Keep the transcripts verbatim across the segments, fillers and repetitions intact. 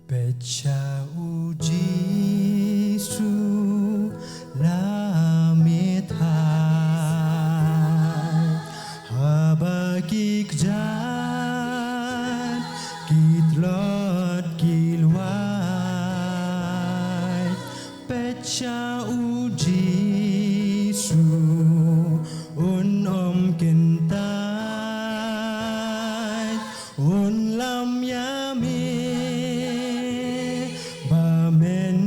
Peit sha u Jisu la mih thait, haba ki kjat ki tlot ki lwait. Peit sha u Jisu, un ym kyntait, un lam ïa me ba men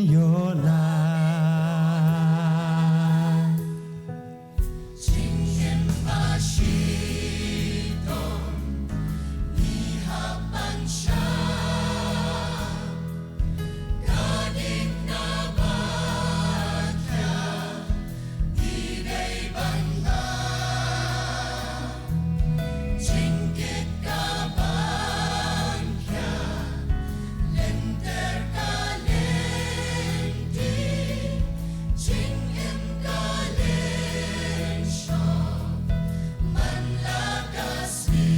ïoh lait. Jingim ba shitom ngi hap ban shah. Ka ding kaba khia ngi dei ban lait. Jingkit kaban khia lynter ka lynti. Jingim ka lyngshop man la ka sngi.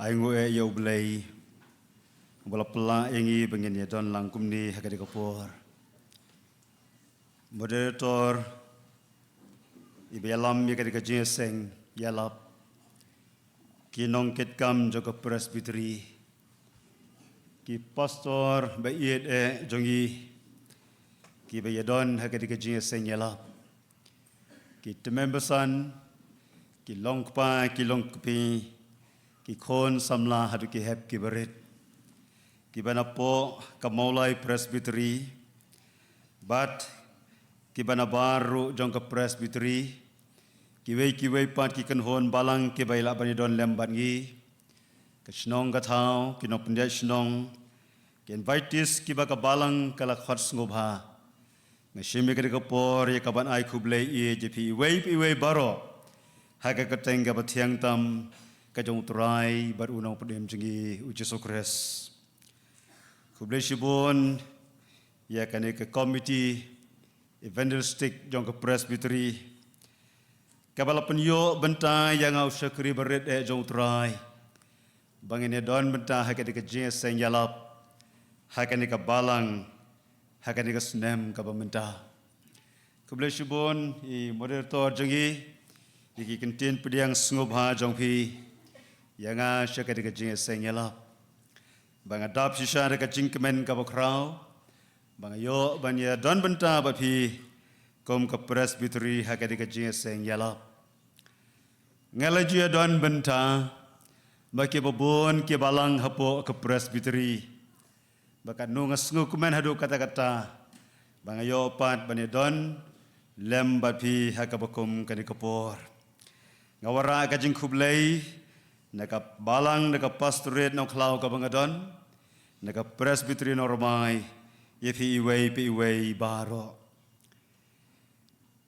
Ai nguh eh ïa U Blei uba la pynlah ïa ngi ba ngin ïa don lang kumne ha kane ka por. Moderator, iba ïalam ïa kane ka jingïaseng ïalap, ki nongkitkam jong ka Presbytery, ki pastor ba ïeit eh jong ngi, kiba ïadon ha kane ka jingïaseng ïalap, ki tymmen basan, ki longkpa ki longkmie, ki khun samla haduh ki hep ki barit, kiba napoh ka Mawlai Presbytery bad kiba nabar ruh jong ka Presbytery, kiwei kiwei pat ki kynhun balang kiba ïa lah ban ïadon lem bad ngi, ka shnong ka thaw, ki nongpynïaid shnong, ki invitees kiba ka balang ka la khot sngewbha. Nga shim ïa kane ka por ïa kaban ai khublei ïa phi iwei pa iwei baroh ha ka kyrteng kaba thiang tam ka jong U Trai bad U Nongpynim jong ngi U Jisu Khrist. Khublei shibun ïa kane ka Committee Evangelistic jong ka Presbytery, kaba la pynïoh bynta ïa nga u shakri barit eh jong U Trai, ba ngin ïa don bynta ha kane ka jingïaseng ïalap ha kane ka balang ha kane ka snem kaba mynta. Khublei shibun i moderator jong ngi, ïa ki kyntien pdiang sngewbha jong phi ïa nga sha kane ka jingïaseng ïalap. Ba nga dap shisha da ka jingkmen kaba khraw ba nga ïoh ban ïa don bynta bad phi kum ka Presbytery ha kane ka jingïaseng ïalap. Nga la ju ïa don bynta bad kiba bun ki balang hapoh ka Presbytery, ba katno nga sngewkmen haduh katta katta ba nga ïoh pat ban ïa don lem bad phi ha kaba kum kane ka por. Nga wanrah ka jingkhublei na ka balang, na ka Pastorate Nongkhlaw kaba nga don, na ka Presbytery Nongrmai, ïa phi iwei pa iwei baroh.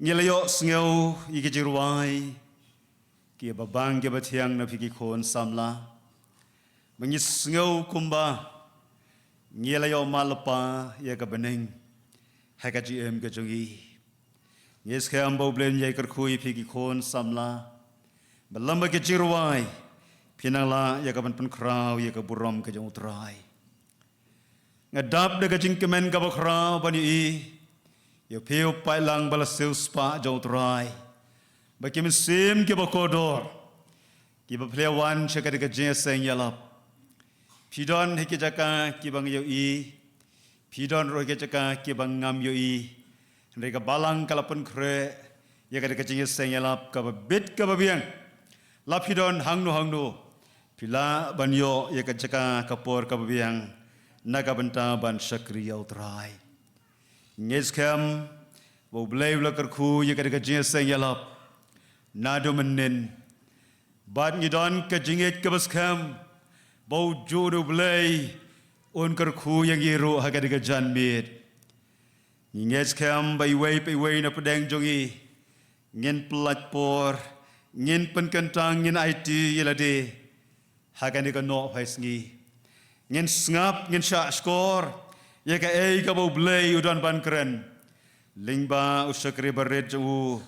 Ngi la ïohsngew ïa ki jingrwai kiba bang kiba thiang na phi ki khun samla, ba ngi sngew kumba ngi la ïoh mad lypa ïa ka bneng ha ka jingim ka jong ngi. Ngi skhem ba U Blei un ïai kyrkhu ïa phi ki khun samla, ba lem bad ki jingrwai phin nang lah ïa ka ban pynkhraw ïa ka burom ka jong U Trai. Nga dap da ka jingkmen kaba khraw ban ïohi ïa phi u paidlang ba la siewspah jong U Trai, ba ki mynsiem kiba kordor kiba phi la wan sha kane ka jingïaseng ïalap. Phi don ha ki jaka kiba nga ïohi, phi don ruh ha ki jaka kiba ngam ïohi. Hynrei ka balang ka la pynkhreh ïa kane ka jingïaseng ïalap kaba bit kaba biang. La phi don hangno hangno, phi lah ban ïoh ïa ka jaka ka por kaba biang na ka bynta ban shakri ïa U Trai. Ngi skhem ba U Blei u la kyrkhu ïa kane ka jingïaseng ïalap naduh mynnin, bad ngi don ka jingngeit kaba skhem ba u juh U Blei un kyrkhu ïa ngi ruh ha kane ka janmiet. Ngi ngeit skhem ba iwei pa iwei na pdeng jong ngi ngin pyllait por, ngin pynkyntang, ngin aiti ïa lade ha kane ka nohphai sngi. Ngin sngap, ngin shah shkor ïa kaei kaba U Blei u don ban kren lyngba u shakri barit jong u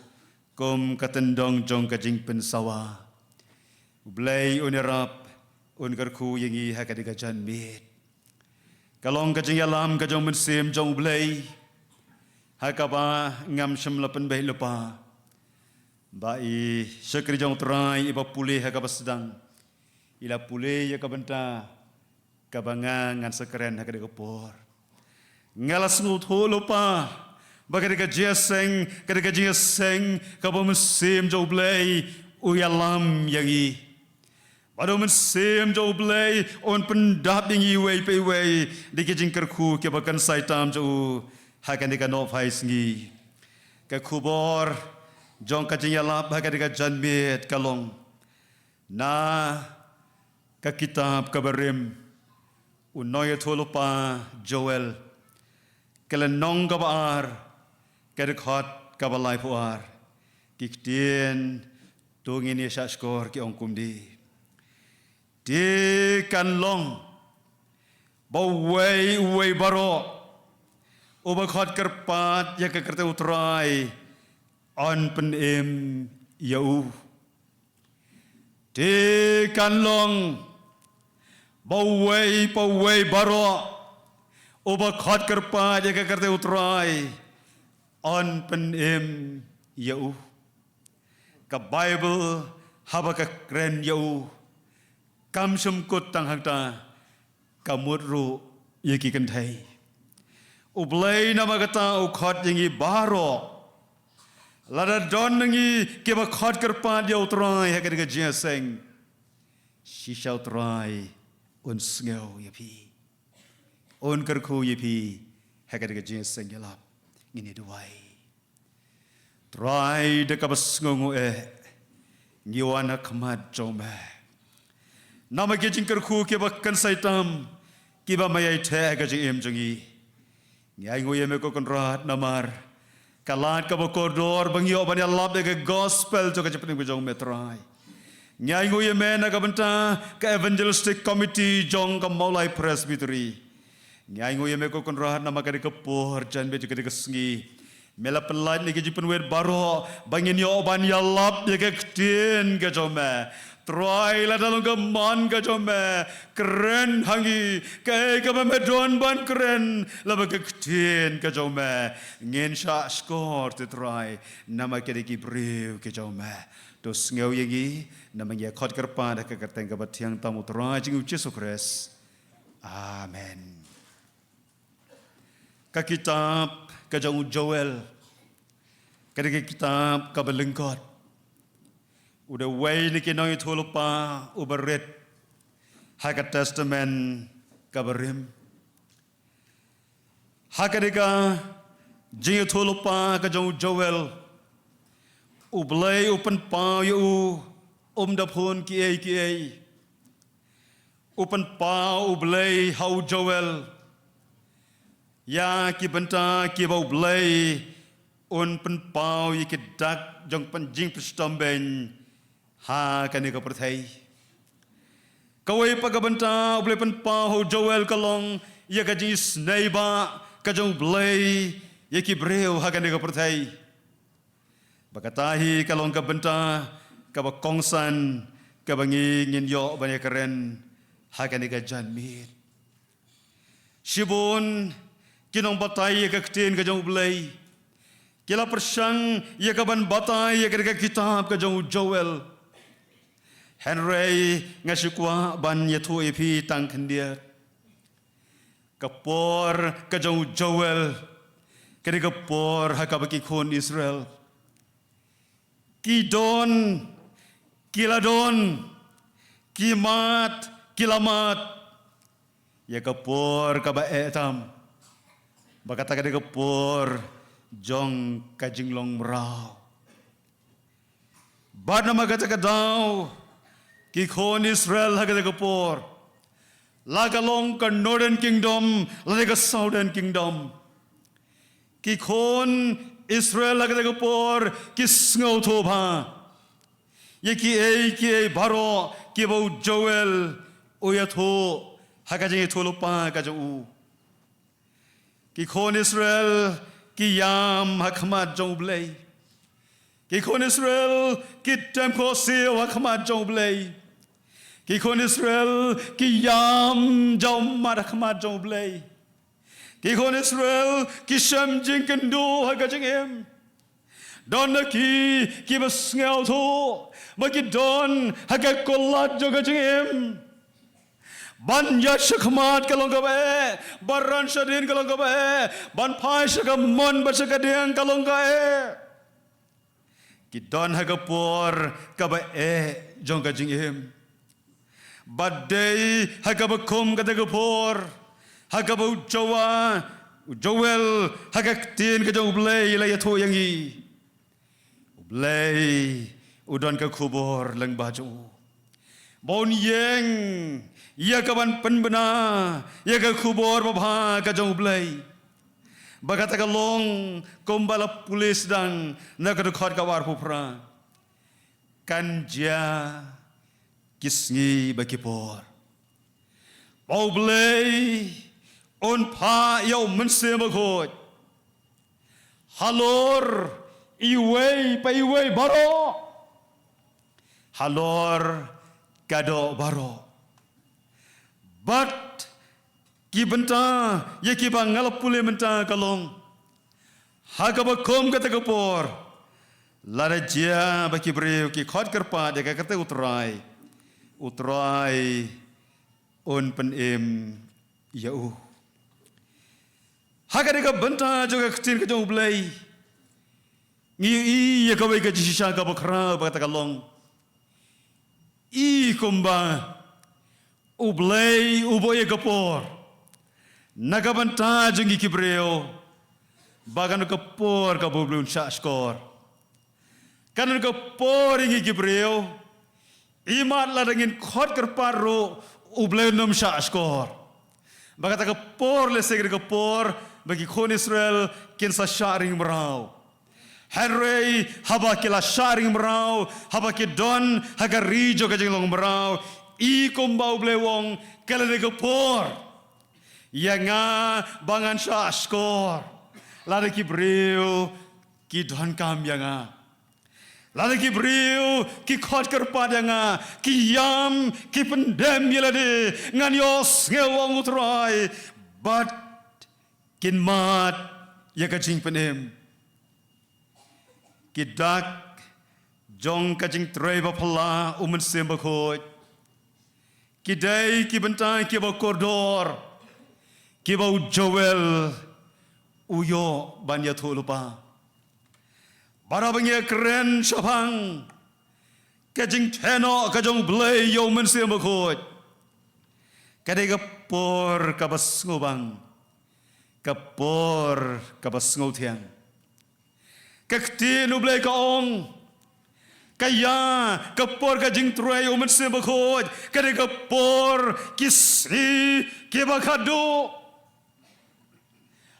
kum ka tyndong jong ka jingpynsawa. U Blei un ïarap, un kyrkhu ïa ngi ha kane ka janmiet. Ka long ka jingïalam ka jong u Mynsiem jong U Blei ha kaba ngam shym la pynbeit lypa. Ba i shakri jong U Trai iba pule ha kaba sdang, i la pule ïa ka bynta kaba nga ngan sa kren ha kane ka por. Nga la sngewthuh lypa ba kane ka jingïaseng, kane ka jingïaseng kaba u Mynsiem jong U Blei u ïalam ïa ngi. Bad u Mynsiem jong U Blei un pyndap ïa ngi iwei pa iwei da ki jingkyrkhu kiba kynsai tam jong u ha kane ka nohphai sngi. Ka khubor jong ka jingïalap ha kane ka janmiet ka long na ka kitab kaba rim u nongïathuhlypa Joel, ka lynnong kaba ar, ka dkhot kaba laiphew ar. Ki ktien, to ngin ïa shah shkor, ki ong kumne: Te kan long ba uwei uwei baroh uba khot kyrpad ïa ka kyrteng U Trai yn pynim ïa u. Te kan long ba uwei pa uwei baroh uba khot kyrpad ïa ka kyrteng U Trai yn pynim ïa u. Ka Baibl haba ka kren ïa u, kam shym kut tang hangta, ka mut ruh ïa ki kynthei. U Blei namar kata u khot ïa ngi baroh. Lada don na ngi kiba khot kyrpad ïa U Trai ha kane ka jingïaseng, shisha U Trai un sngew ïa phi, un kyrkhu ïa phi ha kane ka jingïaseng ïalap. Ngin ïa duwai. Trai, da kaba sngewnguh eh ngi wan ha khmat jong me. Namar ki jingkyrkhu kiba kynsai tam kiba me ïai theh ha ka jingim jong ngi. Ngi ainguh ïa me ko Kynrad namar ka lad kaba kordor ba ngi ïoh ban ïalap ïa ka gospel jong ka jingpynim ka jong me Trai. Ngi ainguh ïa me na ka bynta ka Evangelistic Committee jong ka Mawlai Presbytery. Ngi ai nguh ïa me ko Kynrad namar ka dei ka por janmiet ka dei ka sngi. Me la pynlait na ki jingpynwit baroh ba ngin ïoh ban ïalap ïa ka ktien ka jong me. Trai, lada long ka mon ka jong me, kren ha ngi, kaei kaba me don ban kren lyngba ka ktien ka jong me. Ngin shah shkor te Trai, namar ki dei ki briew ki jong me. To sngew ïa ngi, namar ngi khot kyrpad ha ka kyrteng kaba thiang tam u Trai jong ngi u Jisu Khrist. Amen. Ka kitab ka jong u Joel ka dei ka kitab kaba lyngkot. U dei uwei na ki nongïathuhlypa uba rit ha ka Testament kaba rim. Ha ka dei ka jingïathuhlypa ka jong u Joel, U Blei u pynpaw ïa u, um da phon kiei kiei. U pynpaw U Blei ha u Joel ïa ki bynta kiba U Blei un pynpaw ïa ki dak jong pynjingpynshitom beiñ ha kane ka pyrthei. Kawei pat ka bynta U Blei pynpaw ha u Joel ka long ïa ka jingisynei ba ka jong U Blei ïa ki briew ha kane ka pyrthei. Ba kata hi ka long ka bynta kaba kongsan kaba ngi ngin ïoh ban ïakren ha kane ka janmiet. Shibun ki nongbatai ïa ka ktien ka jong U Blei ki la pyrshang ïa ka ban batai ïa ka, ka kitab ka jong u Joel. Hynrei nga shu kwah ban ïathuh ïa phi tang khyndiat. Ka por ka jong u Joel ka dei ka por ha kaba ki khun Israel ki don, ki la don, ki mad, ki la mad ïa ka por kaba eh tam. Ba kata ka dei ka por jong ka jinglong mraw. Bad namar kata ka daw ki khun Israel ha kata ka por, la ka long ka Northern Kingdom lane ka Southern Kingdom, ki khun Israel ha kata ka por ki sngewthuh bha ïa kiei kiei baroh kiba u Joel u ïathuh ha ka jingïathuhlypa ka jong u. Ki khun Israel ki ïam ha khmat jong U Blei. Ki khun Israel ki tem khohsiew ha khmat jong U Blei. Ki khun Israel ki ïam jawmat ha khmat jong U Blei. Ki khun Israel ki shem jingkynduh ha ka jingim. Don na ki kiba sngewthuh ba ki don ha ka kulat jong ka jingim. Ban ïaid shakhmat ka long kaba eh, ban ran shadien ka long kaba eh, ban phai sha ka mon bad sha ka diang ka long kaba eh. Ki don ha ka por kaba eh jong ka jingim. Bad dei ha kaba kum kata ka por ha kaba u Joa, u Joel ha ka ktien ka jong U Blei la ïathuh ïa ngi. U Blei u don ka khubor lyngba jong u ba un ïeng ïa ka ban pynbna ïa ka khubor babha ka jong U Blei. Ba kata ka long kumba la pule sdang na ka dkhot kaba arphew phra. Kan jia ki sngi bad ki por ba U Blei un phah ïa U Mynsiem Bakhuid halor iwei pa iwei baroh, halor ka doh baroh. Bad ki bynta ïa kiba nga la pule mynta ka long, ha kaba kum kata ka por, lada jia ba ki briew ki khot kyrpad ïa ka kyrteng U Trai, U Trai un pynim ïa u. Ha ka dei ka bynta jong ka ktien ka jong U Blei, ngi ïohi ïa kawei ka jingshisha kaba khraw ba kata ka long, i kumba U Blei u buh ïa ka por na ka bynta jong ngi ki briew, ba kan ka por kaba U Blei un shah shkor. Kan ka por ïa ngi ki briew, imat lada ngin khot kyrpad ruh U Blei un ym shah shkor. Ba kata ka por lehse ka dei ka por ba ki khun Israel kin sa shah ring mraw. Hynrei haba ki la shah ring mraw, haba ki don ha ka ri jong ka jinglong mraw, i kumba U Blei u ong, ka la dei ka por Ïa nga ba ngan shah shkor lada ki briew ki donkam ïa nga. Lada ki briew ki khot kyrpad ïa nga, ki ïam, ki pyndem ïa lade, ngan ïohsngew, ong U Trai, bad kin mad ïa ka jingpynim. Ki dak jong ka jingtrei baphylla U Mynsiem Bakhuid ki dei ki bynta kiba kordor, kiba u Joel u ïoh ban ïathuh lypa. Bad haba ngi kren shaphang ka jingtheh noh ka jong U Blei ïa U Mynsiem Bakhuid, ka dei ka por kaba sngewbang, ka por kaba sngewthiang. Ka ktien U Blei ka ong, ka ïa ka por ka jingtrei U Mynsiem Bakhuid ka dei ka por ki sngi kiba khatduh.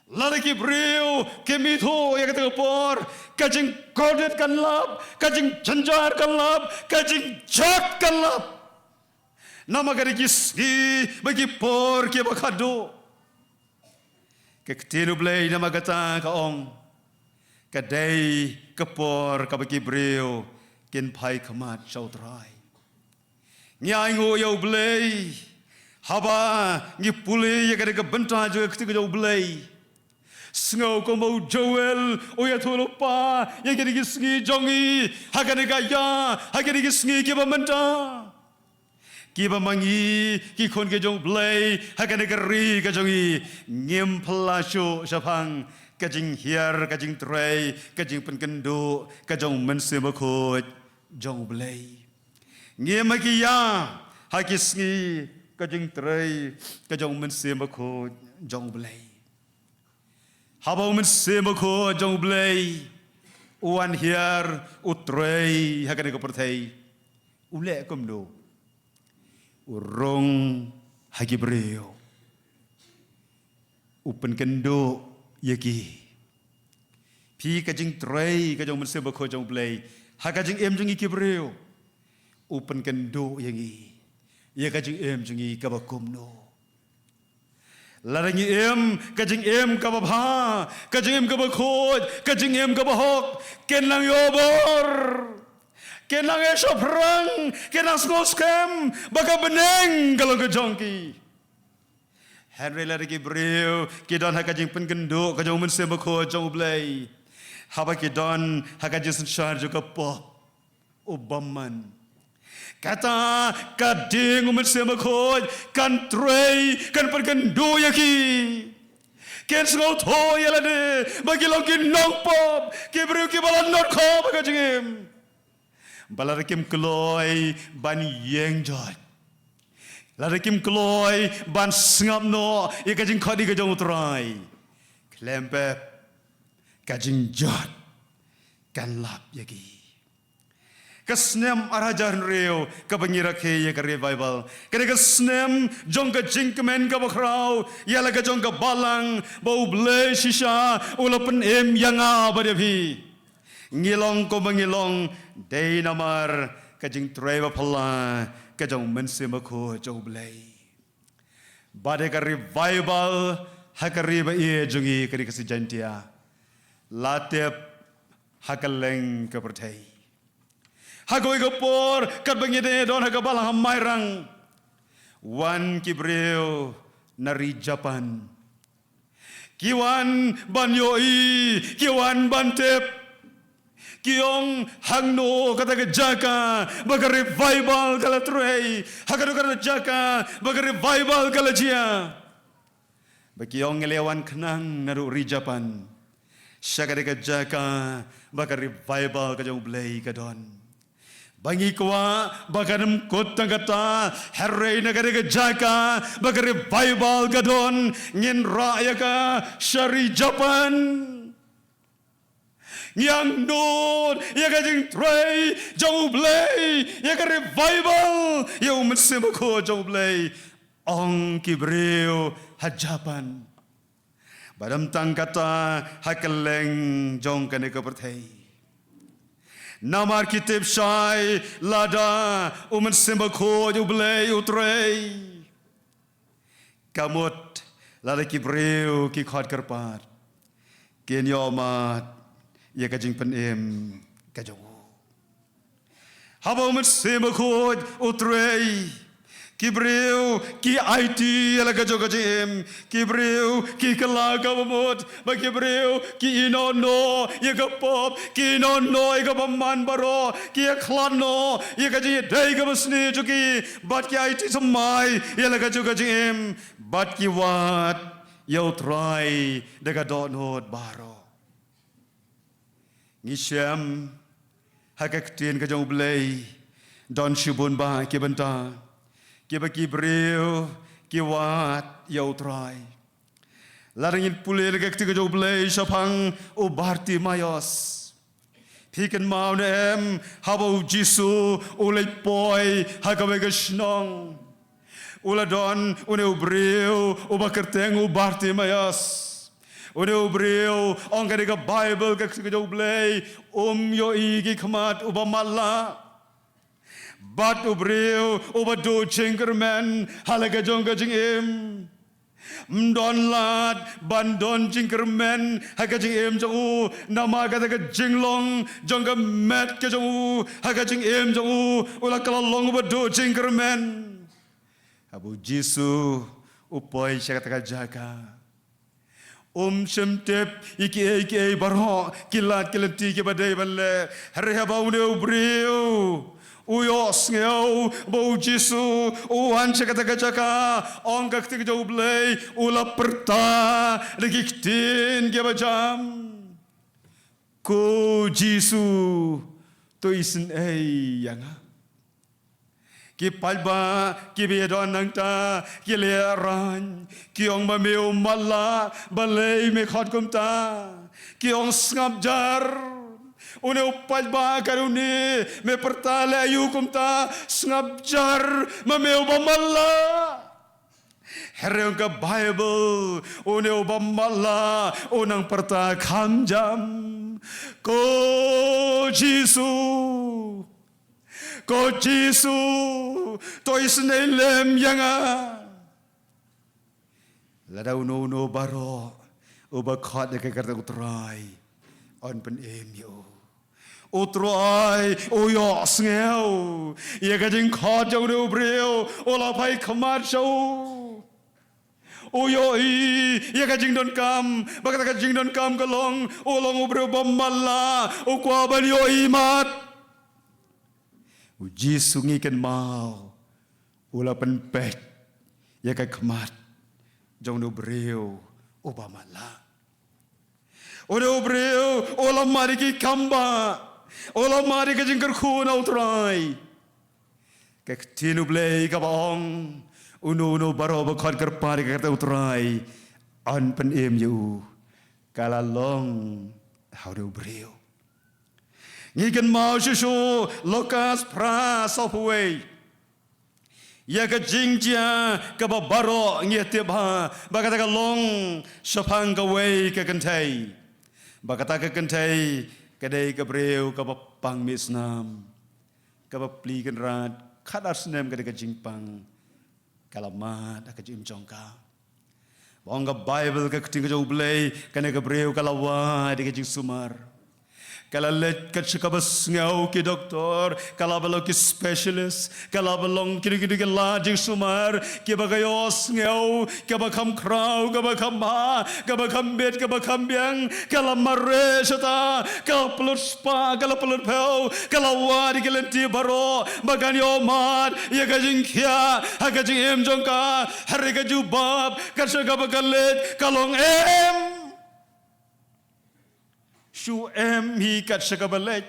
Lada ki briew kim ithuh ïa kata ka por, ka jingkordit kan lap, ka jingjynjar kan lap, ka jingjot kan lap. Namar ka dei ki sngi bad ki por kiba khatduh. Ka ktien U Blei namar kata ka ong, ka dei ka por kaba ki briew kin phai khmat sha U Trai. Ngi ainguh ïa U Blei haba ngi pule ïa kane ka bynta jong ka ktien ka jong U Blei. Sngew kumba u Joel u ïathuh lypa ïa kine ki sngi jong ngi ha kane ka ïa, ha kine ki sngi kiba mynta. Kiba ma ngi ki khun ki jong U Blei ha kane ka ri ka jong ngi, ngim phylla shuh shaphang ka jinghiar, ka jingtrei, ka jingpynkynduh ka jong U Mynsiem Bakhuid jong U Blei. Ngim ha ki ïa, ha ki sngi ka jingtrei ka jong U Mynsiem Bakhuid jong U Blei. Haba U Mynsiem Bakhuid jong U Blei u wan hiar, u trei ha kane ka pyrthei, u leh kumno? U rung ha ki briew, u pynkynduh ïa ki. Phi, ka jingtrei ka jong U Mynsiem Bakhuid jong U Blei ha ka jingim jong ngi ki briew, u pynkynduh ïa ngi ïa ka jingim jong ngi kaba kumno. Lada ngi im ka jingim kaba bha, ka jingim kaba khuid, ka jingim kaba hok, kin nang ïoh bor, kin nang ïashaphrang, kin nang sngewskhem ba ka bneng ka long ka jong ki. Hynrei lada ki briew ki don ha ka jingpynkynduh ka jong U Mynsiem Bakhuid jong U Blei, haba ki don ha ka jingsynshar jong ka pop, u bymman, kata ka ding U Mynsiem Bakhuid kan trei, kan pynkynduh ïa ki. Kin sngewthuh ïa lade ba ki long ki nongpop, ki briew kiba la nud khop ha ka jingim. Ba lada kim kloi ban ïeng jot, lada kim kloi ban sngap noh ïa ka jingkhot ka jong U Trai, khlem pep ka jingjot kan lap ïa ki. Ka snem ar hajar hynriew kaba ngi rakhe ïa ka revival, ka dei ka snem jong ka jingkmen kaba khraw ïa la ka jong ka balang ba U Blei shisha u la pynim ïa nga bad ïa phi. Ngi long kumba ngi long dei namar ka jingtrei baphylla ka jong U Mynsiem Bakhuid jong U Blei. Bad ïa ka revival ha ka ri ba ïeit jong ngi, ka ri Khasi Jaiñtia, la tep ha kylleng ka pyrthei. Ha kawei ka por katba ngi dang don ha ka balang ha Mairang, wan ki briew na ri Japan. Ki wan ban ïohi, ki wan ban tip. Ki ong, hangno kata ka jaka ba ka revival ka la trei? Ha kano kata ka jaka ba ka revival ka la jia? Ba ki ong, ngi la wan khnang naduh ri Japan sha kata ka jaka ba ka revival ka jong U Blei ka don. Ba ngi kwah ba kan ym kut tang kata, hynrei na kata ka jaka ba ka revival ka don, ngin rah ïa ka sha ri Japan. Ngi angnud ïa ka jingtrei jong U Blei, ïa ka revival, ïa U Mynsiem Bakhuid jong U Blei, ong ki briew ha Japan. Bad ym tang kata, ha kylleng jong kane ka pyrthei. Namar ki tip shai lada U Mynsiem Bakhuid U Blei u trei, ka mut Lada ki briew ki khot kyrpad, kin ïoh mad ïa ka jingpynim ka jong u. Haba u Mynsiem Bakhuid u trei, ki briew ki aiti ïa la ka jong ka jingim, ki briew ki kylla ka bamut, ba ki briew ki ïehnoh noh ïa ka pop, ki ïehnoh noh ïa ka bymman baroh, ki ïakhlad noh ïa ka jingïadei ka basniew jong ki, bad ki aiti thymmai ïa la ka jong ka jingim, bad ki wad ïa u Trai da ka dohnud baroh. Ngi shem ha ka ktien ka jong u Blei, don shibun bah ki bynta kiba ki briew ki wad ïa u Trai. Lada ngin pule na ka ktien ka jong u Blei shaphang u Bartimaios, phi kynmaw ne em, haba u Jisu u leit poi ha kawei ka shnong, u la don une u briew uba kyrteng u Bartimaios. Une u briew, ong kane ka Baibl, ka ktien ka jong u Blei, um ïohi ki khmat uba matlah. Bad u briew uba duh jingkyrmen ha la ka jong ka jingim, ym don lad ban don jingkyrmen ha ka jingim jong u, namar kata ka jinglong jong ka met ka jong u ha ka jingim jong u, u la kylla long uba duh jingkyrmen. Haba u Jisu u poi sha kata ka jaka, um shym tip ïa kiei kiei baroh, ki lad ki lynti kiba dei ban leh. Hynrei haba une u briew u ïohsngew ba u Jisu u wan sha kata ka jaka, ong ka ktien ka jong u Blei, u la pyrta da ki ktien kiba jam, "Ko Jisu, to isynei ïa nga." Ki paidbah kiba ïadon nangta ki la ïaroh, ki ong, "Ma me u matlah, balei me khot kumta?" Ki ong, "Sngap jar, une u paidbah ka dei une, me pyrta leh aïu kumta? Sngap jar, ma me uba matlah." Hynrei ong ka Baibl, une uba matlah u nang pyrta kham jam, "Ko Jisu, ko Jisu, to isynei lem ïa nga." Lada uno uno baroh uba khot ïa ka kyrteng u Trai, yn pynim ïa u. U Trai u ïohsngew ïa ka jingkhot jong une u briew, u la phai khmat sha u. U ïohi ïa ka jingdonkam, ba kata ka jingdonkam ka long, u long u briew ba matlah, u kwah ban ïohi mat. U Jisu, ngi kynmaw, u la pynpeit ïa ka khmat jong une u briew uba matlah. Une u briew u la mad ïa ki kambah, u la mad ïa ka jingkyrkhu na u Trai. Ka ktien u Blei kaba ong, uno uno baroh ba khot kyrpad ïa ka kyrteng u Trai, yn pynim ïa u, ka la long ha une u briew. Ngi kynmaw shuh shuh, Lukas phra, sawphew wei, ïa ka jingjia kaba baroh ngi tip bha, ba kata ka long shaphang kawei ka kynthei. Ba kata ka kynthei ka dei ka briew kaba pang mih snam, kaba plie kynrad khadar snem, ka dei ka jingpang, ka la mad ha ka jingim jong ka. Ba ong ka Baibl, ka ktien ka jong u Blei, kane ka briew ka la wad ïa ka jingsumar. Ka la leit kat sha kaba sngew ki doktor, ka la ba long ki specialist, ka la ba long kino kino ki lad jingsumar kiba ka ïohsngew, kaba kham khraw, kaba kham bha, kaba kham bit, kaba kham biang. Ka la mareh shata, ka la pynlut spah, ka la pynlut phew, ka la wad ïa ki lynti baroh ba kan ïoh mad ïa ka jingkhiah ha ka jingim jong ka. Hynrei ka jubab kat sha kaba ka leit ka long, em. Shu em hi kat sha kaba leit.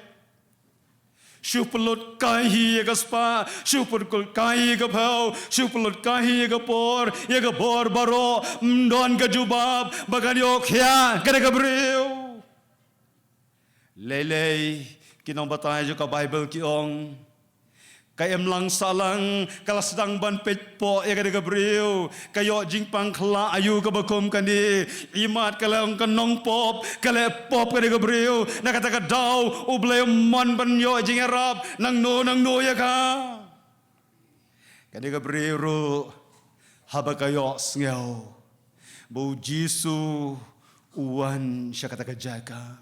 Shu pynlut kai hi ïa ka spah, shu pynlut kai hi ïa ka phew, shu pynlut kai hi ïa ka por, ïa ka bor baroh, ym don ka jubab ba kan ïoh khiah kane ka briew. Lei lei ki nongbatai jong ka Baibl ki ong, ka imlang sahlang ka la sdang ban peit pop ïa kane ka briew, ka ïoh jingpang khlah aïu kaba kum kane. Imat ka la ong ka nongpop, ka la pop kane ka briew. Na kata ka daw U Blei u mon ban ïoh jingïarap nangno nangno ïa ka. Kane ka briew ruh, haba ka ïohsngew ba u Jisu u wan sha kata ka jaka.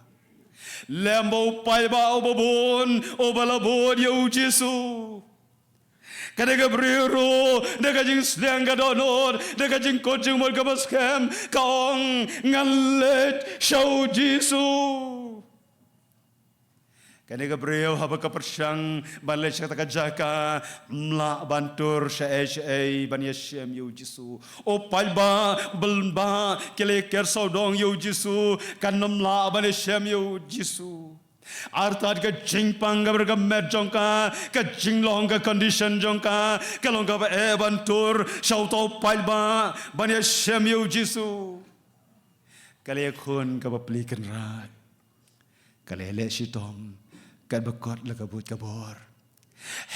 Lem ba u paidbah uba bun, uba la bud ïa u Jisu. Kane ka briew ruh, da ka jingsliang ka dohnud, da ka jingkut jingmut kaba skhem, ka ong, ngan leit sha u Jisu. Kane ka briew haba ka pyrshang ban leit sha kata ka jaka, ym lah ban tur shaei shaei ban ïashem ïa u Jisu. U paidbah bun bah ki la ker sawdong ïa u Jisu, kan ym lah ban ïashem ïa u Jisu. Artat ka jingpang kaba ka met jong ka, ka jinglong ka condition jong ka, ka long kaba eh ban tur sha uta u paidbah ban ïashem ïa u Jisu. Ka la ïakhun kaba plie kynrad. Ka la ïaleh shitom katba kot la ka buit ka bor.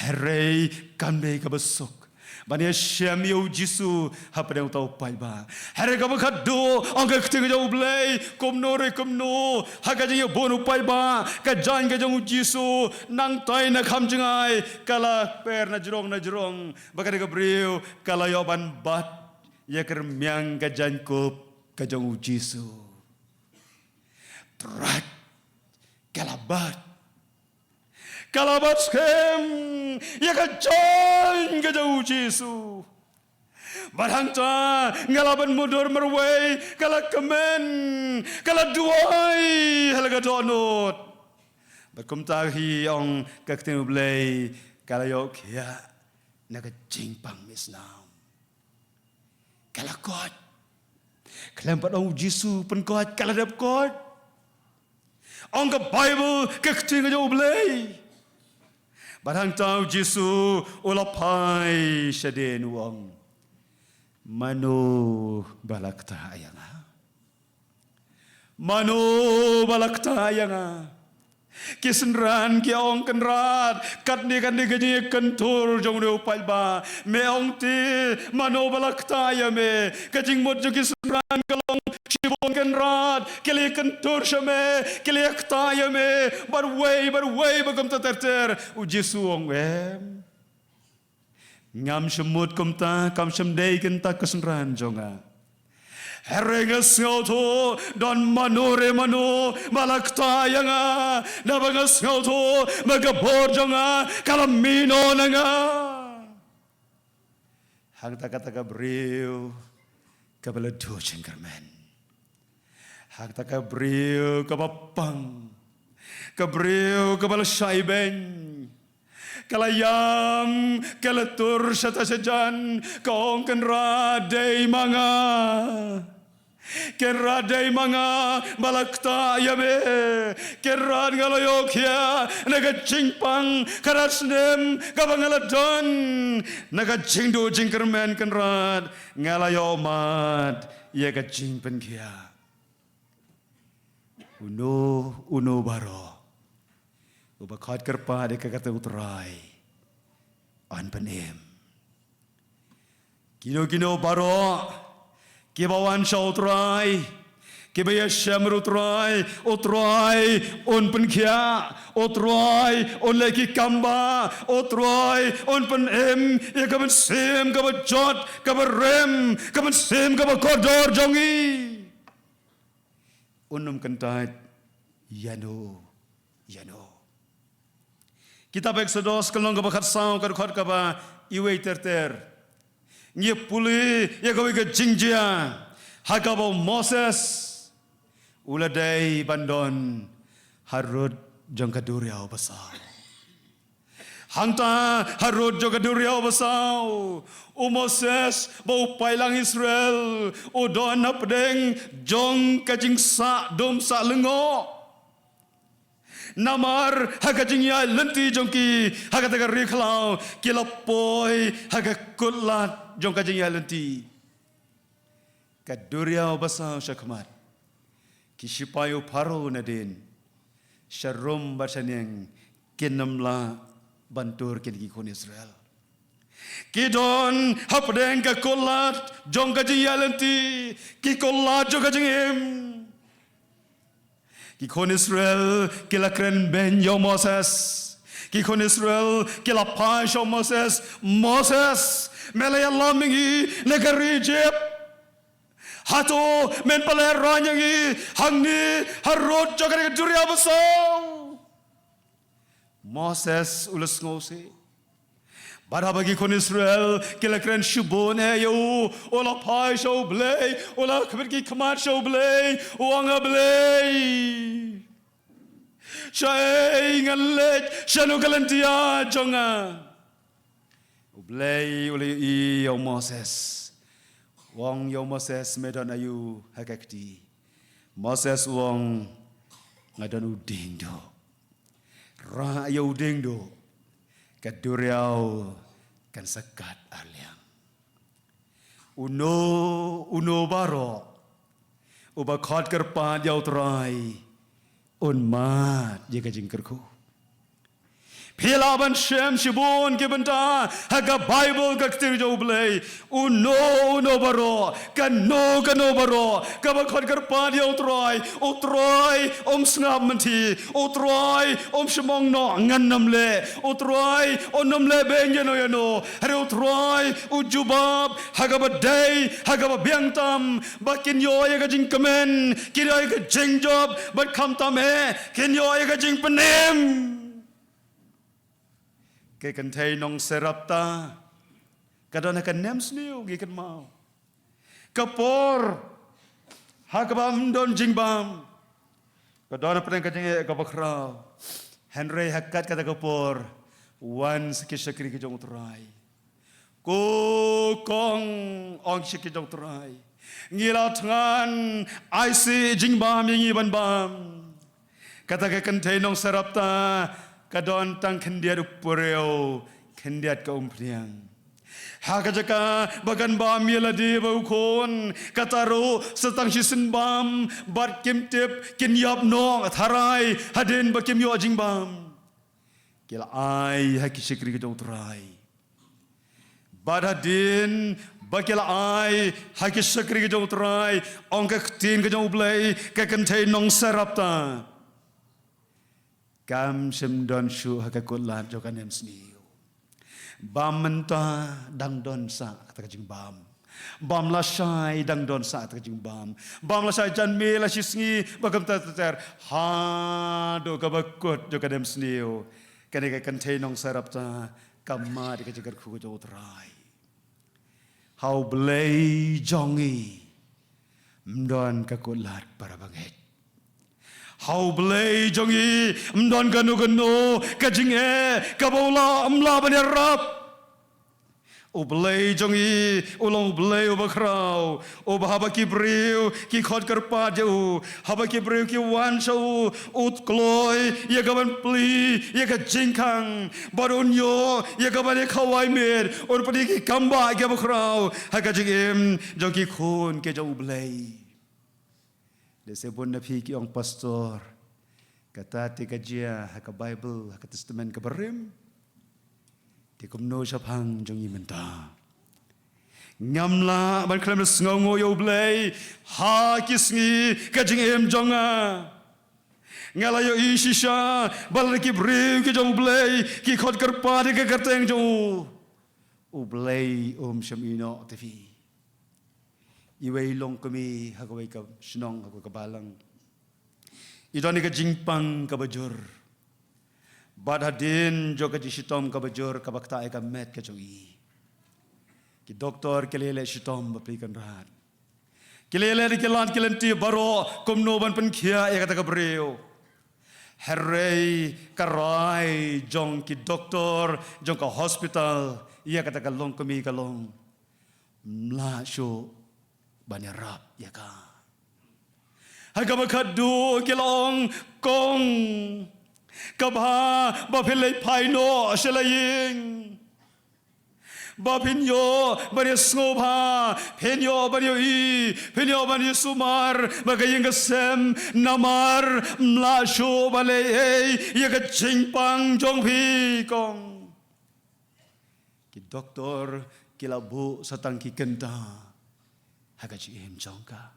Hynrei kam dei kaba suk ban ïashem ïa u Jisu hapdeng uta u paidbah. Hynrei kaba khadduh, ong ka ktien ka jong U Blei, kumno re kumno, ha ka jingïabun u paidbah, ka jaiñ ka jong u Jisu, nangtai na kham jngai, ka la per na jrong na jrong, ba kane ka briew ka la ïoh ban bat ïa ka rmiang ka jaiñkup ka jong u Jisu. Trai, ka la bat. Ka la bat skhem ïa ka jaiñ ka jong u Jisu. Bad hangta nga la ban mudui marwei, ka la kmen, ka la duwai ha la ka dohnud. Bad kumta hi, ong ka ktien U Blei, ka la ïoh khiah na ka jingpang misnam. Ka la koit. Khlem pat ong u Jisu pynkoit, ka la dep koit. Ong ka Baibl, ka ktien ka jong U Blei. Bad hangta u Jisu u la phai shadien, u ong, mano ba la ktah ïa nga? Mano ba la ktah ïa nga? Ki synran ki ong, Kynrad, katne katne ka jingïakyntur jong une u paidbah. Me ong te, mano ba la ktah ïa me? Ka jingmut jong ki synran ka long, shibun Kynrad ki la ïakyntur sha me, ki la ïaktah ïa me bad wei bad wei bad kumta ter ter. U Jisu u ong, em. Ngam shym mut kumta, kam shym dei kynta ka synran jong nga. Hynrei nga sngewthuh don mano re mano ba la ktah ïa nga, naba nga sngewthuh ba ka bor jong nga ka la mih noh na nga. Hangta kata ka briew kaba la duh jingkyrmen. Hangta ka briew kaba pang, ka briew kaba la shai beiñ, ka la ïam, ka la tur shata shajan, ka ong, Kynrad, dei ma nga. Kynrad, dei ma nga ba la ktah ïa me. Kynrad, nga la ïoh khiah na ka jingpang kaba snem kaba nga la don, na ka jingduh jingkyrmen, Kynrad, nga la ïoh mad ïa ka jingpynkhiah. Uno uno baroh uba khot kyrpad ïa ka kyrteng U Trai yn pynim. Kino kino baroh kiba wan sha U Trai, kiba ïashem ïa U Trai, U Trai un pynkhiah, U Trai un leh ki kam bah, U Trai un pynim ïa ka mynsiem kaba jot, kaba rem, ka mynsiem kaba kordor jong ngi. Un ym kyntait ïano ïano. Kitab Eksodos ka lynnong kaba khatsaw, ka dkhot kaba iwei ter ter. Ngi pule ïa kawei ka jingjia ha kaba u Moses u la dei ban don harud jong ka duriaw basaw. Hangta harud jong ka duriaw basaw, u Moses bad u paidlang Israel u don hapdeng jong ka jingsah dum sah lyngngoh. Namar ha ka jingïaid lynti jong ki ha kata ka ri khlaw, ki la poi ha ka kutlad jong ka jingïaid lynti. Ka duriaw basaw sha khmat. Ki shipai u Pharaoh nadien, sharum bad shaniang, kin ym lah ban tur kine ki khun Israel. Ki don hapdeng ka kutlad jong ka jingïaid lynti, ki kutlad jong ka jingim. Ki khun Israel ki la kren beiñ ïa u Moses. Ki khun Israel ki la phai sha u Moses, Moses, me la ïalam ïa ngi na ka ri Ijipt. Hato men pale ranyang i hangne harud jong ka duriaw basaw? Moses u la sngewsih. Bad haba ki khun Israel ki la kren shibun eh ïa u, u la phai sha U Blei, u la khmih ki khmat sha U Blei, u ong, A Blei, shaei ngan leit, shano ka lynti jong nga? U Blei u la ïohi ïa u Moses. U ong ïa u Moses, me don aïu ha ka kti? Moses u ong, nga don u diengduh. Rah ïa u diengduh, ka duriaw kan sa kat arliang. Uno uno baroh uba khot kyrpad ïa U Trai un mad ïa ka jingkyrkhu. Phi lah ban shem shibun ki bynta ha ka Baibl, ka ktien jong U Blei. Uno uno baroh, kano kano baroh kaba khot kyrpad ïa U Trai, U Trai um sngap mynthi, U Trai um shmong noh ngan nym leh, U Trai un nym leh beiñ ïano ïano. Hynrei U Trai u jubab ha kaba dei, ha kaba biang tam, ba kin ïoh ïa ka jingkmen, kin ïoh ïa ka jingjop, bad khamtam eh kin ïoh ïa ka jingpynim. Ka kynthei nong Sarepta ka don ha ka nemsniew, ngi kynmaw. Ka por ha kaba ym don jingbam, ka don hapdeng ka jingeh kaba khraw. Hynrei ha kat kata ka por wan sa ki shakri ki jong U Trai. Ko kong, ong ki shakri jong U Trai, ngi la thngan, ai shi jingbam ïa ngi ban bam. Kata ka kynthei nong Sarepta ka don tang khyndiat u briew, khyndiat ka umphniang. Ha ka jaka ba kan bam ïa lade bad u khun, kata ruh sa tang shisien bam, bad kim tip kin ïap noh tharai hadien ba kim ïoh jingbam. Ki la ai ha ki shakri ki jong U Trai. Bad hadien ba ki la ai ha ki shakri ki jong U Trai, ong ka ktien ka jong U Blei, ka kynthei nong Sarepta kam shym don shuh ha ka kutlad jong ka nemsniew. Bam mynta, dang don sa kata ka jingbam. Bam lashai, dang don sa kata ka jingbam. Bam lashai janmiet, lashisngi, bad kumta ter ter, haduh kaba kut jong ka nemsniew. Kane ka kynthei nong Sarepta ka mad ïa ka jingkyrkhu ka jong U Trai. Ha U Blei jong ngi ym don ka kutlad para bangeit. Ha U Blei jong ngi ym don kano kano ka jingeh kaba u lah, ym lah ban ïarap. U Blei jong ngi u long U Blei uba khraw, uba haba ki briew ki khot kyrpad ïa u, haba ki briew ki wan sha u, u kloi ïa ka ban plie ïa ka jingkhang, bad un ïoh ïa ka ban ïakhawai miet, un pyni ki kambah kiba khraw ha ka jingim jong ki khun ki jong U Blei. Lehse bun na phi ki ong, Pastor, kata te ka jia ha ka Baibl, ha ka Testament kaba rim. Te kumno shaphang jong ngi mynta? Ngam lah ban khlem sngewnguh ïa U Blei ha ki sngi ka jingim jong nga. Nga la ïohi shisha ba lada ki briew ki jong U Blei ki khot kyrpad ïa ka kyrteng jong u, U Blei um shym ïehnoh te phi. Iwei i longkmie ha kawei ka shnong, ha kawei ka balang, i don ïa ka jingpang kaba jur. Bad hadien jong ka jingshitom kaba jur kaba ktah ïa ka met ka jong i, ki doktor ki la ïaleh shitom ba plie kynrad. Ki la ïaleh da ki lad ki lynti baroh kumno ban pynkhiah ïa kata ka briew. Hynrei ka rai jong ki doktor jong ka hospital ïa kata ka longkmie ka long, ym lah shuh ban ïarap ïa ka. Ha kaba khatduh ki la ong, kong, ka bha ba phin leit phai noh sha la ïing, ba phin ïoh ban ïasngewbha, phin ïoh ban ïohi, phin ïoh ban ïasumar bad ka ïing ka sem, namar ym lah shuh ban leh ei ei ïa ka jingpang jong phi, kong. Ki doktor ki la buh sa tang ki kynta ha ka jingim jong ka.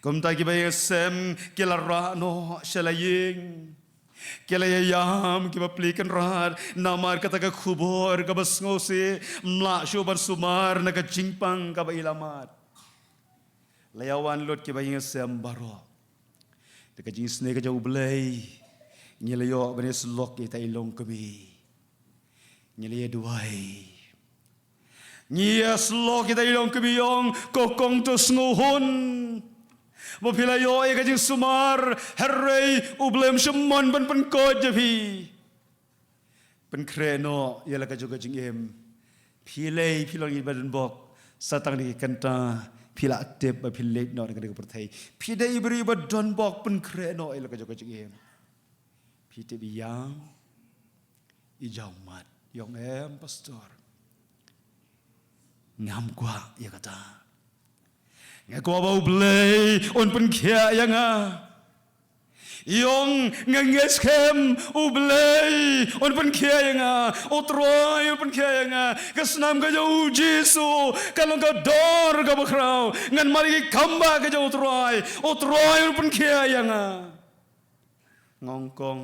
Kumta kiba ïasem ki la rah noh sha la ïing. Ki la ïaïam kiba plie kynrad namar kata ka khubor kaba sngewsih, ym lah shuh ban sumar na ka jingpang kaba i la mad. La ïa wan lut kiba ïeng sem baroh. Da ka jingsnei ka jong U Blei, ngi la ïoh ban ïasyllok ïa ita i longkmie. Ngi la ïaduwai. Ngi ïasyllok ïa ita i longkmie ïong, ko Kong To Sngewhun. Ba phi la ïoh ïa ka jingsumar, hynrei U Blei um shym mon ban pynkhuid ïa phi. Pynkhreh noh ïa la ka jong ka jingim. Phi lei phi long ïa ba donbok, sa tang da ki kynta phi la tip ba phi leit noh na kane ka pyrthei. Phi dei i briew ba donbok, pynkhreh noh ïa la ka jong ka jingim. Phi tip ïa i jong mat ïong em pastor. Ngam kwah ïa kata. Nga kwah ba U Blei un pynkhiah ïa nga. Ïong nga ngeit skhem U Blei un pynkhiah ïa nga. U Trai un pynkhiah ïa nga. Ka snam ka jong U Jisu ka long ka dor kaba khraw. Ngan mad ïa ki kambah ka jong U Trai. U Trai un pynkhiah ïa nga. Nga ong kong,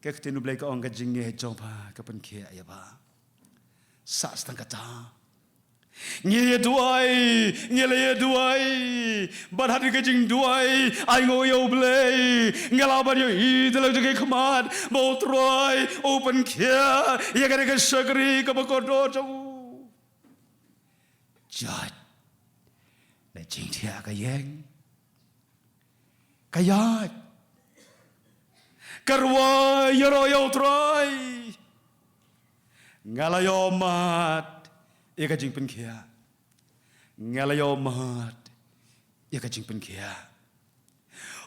ka ktien U Blei ka ong ka jingngeit jong pha ka pynkhiah ïa pha. Sah sa tang kata. Ngi ïaduwai, ngi la ïaduwai. Bad hadien ka jingduwai, ai nguh ïa U Blei. Nga lah ban ïohi da la jong ki khmat ba U Trai u pynkhiah ïa kane ka shakri kaba kordor jong u. Jait. Na jingthiah ka ïeng. Ka ïaid. Ka rwai ïaroh ïa U Trai. Nga la ïoh mad ïa ka jingpynkhiah. Nga la ïoh mad ïa ka jingpynkhiah.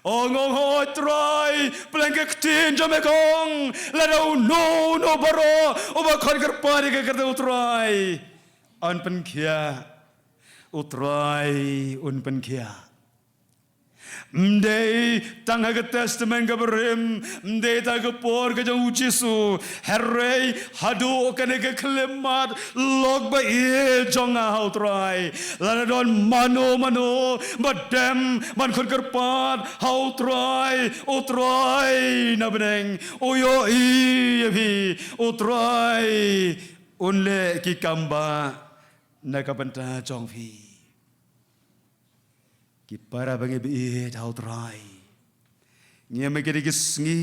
Ong, ong, hooid Trai, pdeng ka ktien jong me ka ong, lada uno uno baroh uba khot kyrpad ïa ka kyrteng U Trai, un pynkhiah. U Trai un pynkhiah. Ym dei tang ha ka Testament kaba rim, ym dei tang ha ka por ka jong U Jisu, hynrei haduh kane ka khyllipmat, lok ba ïeit jong nga ha U Trai. Lada don mano mano ba dem ban khot kyrpad ha U Trai, U Trai na bneng u ïohi ïa phi. U Trai un leh ki kambah na ka bynta jong phi. Ki para bangeit ba ïeit ha U Trai, ngi ïa mih ha kine ki sngi,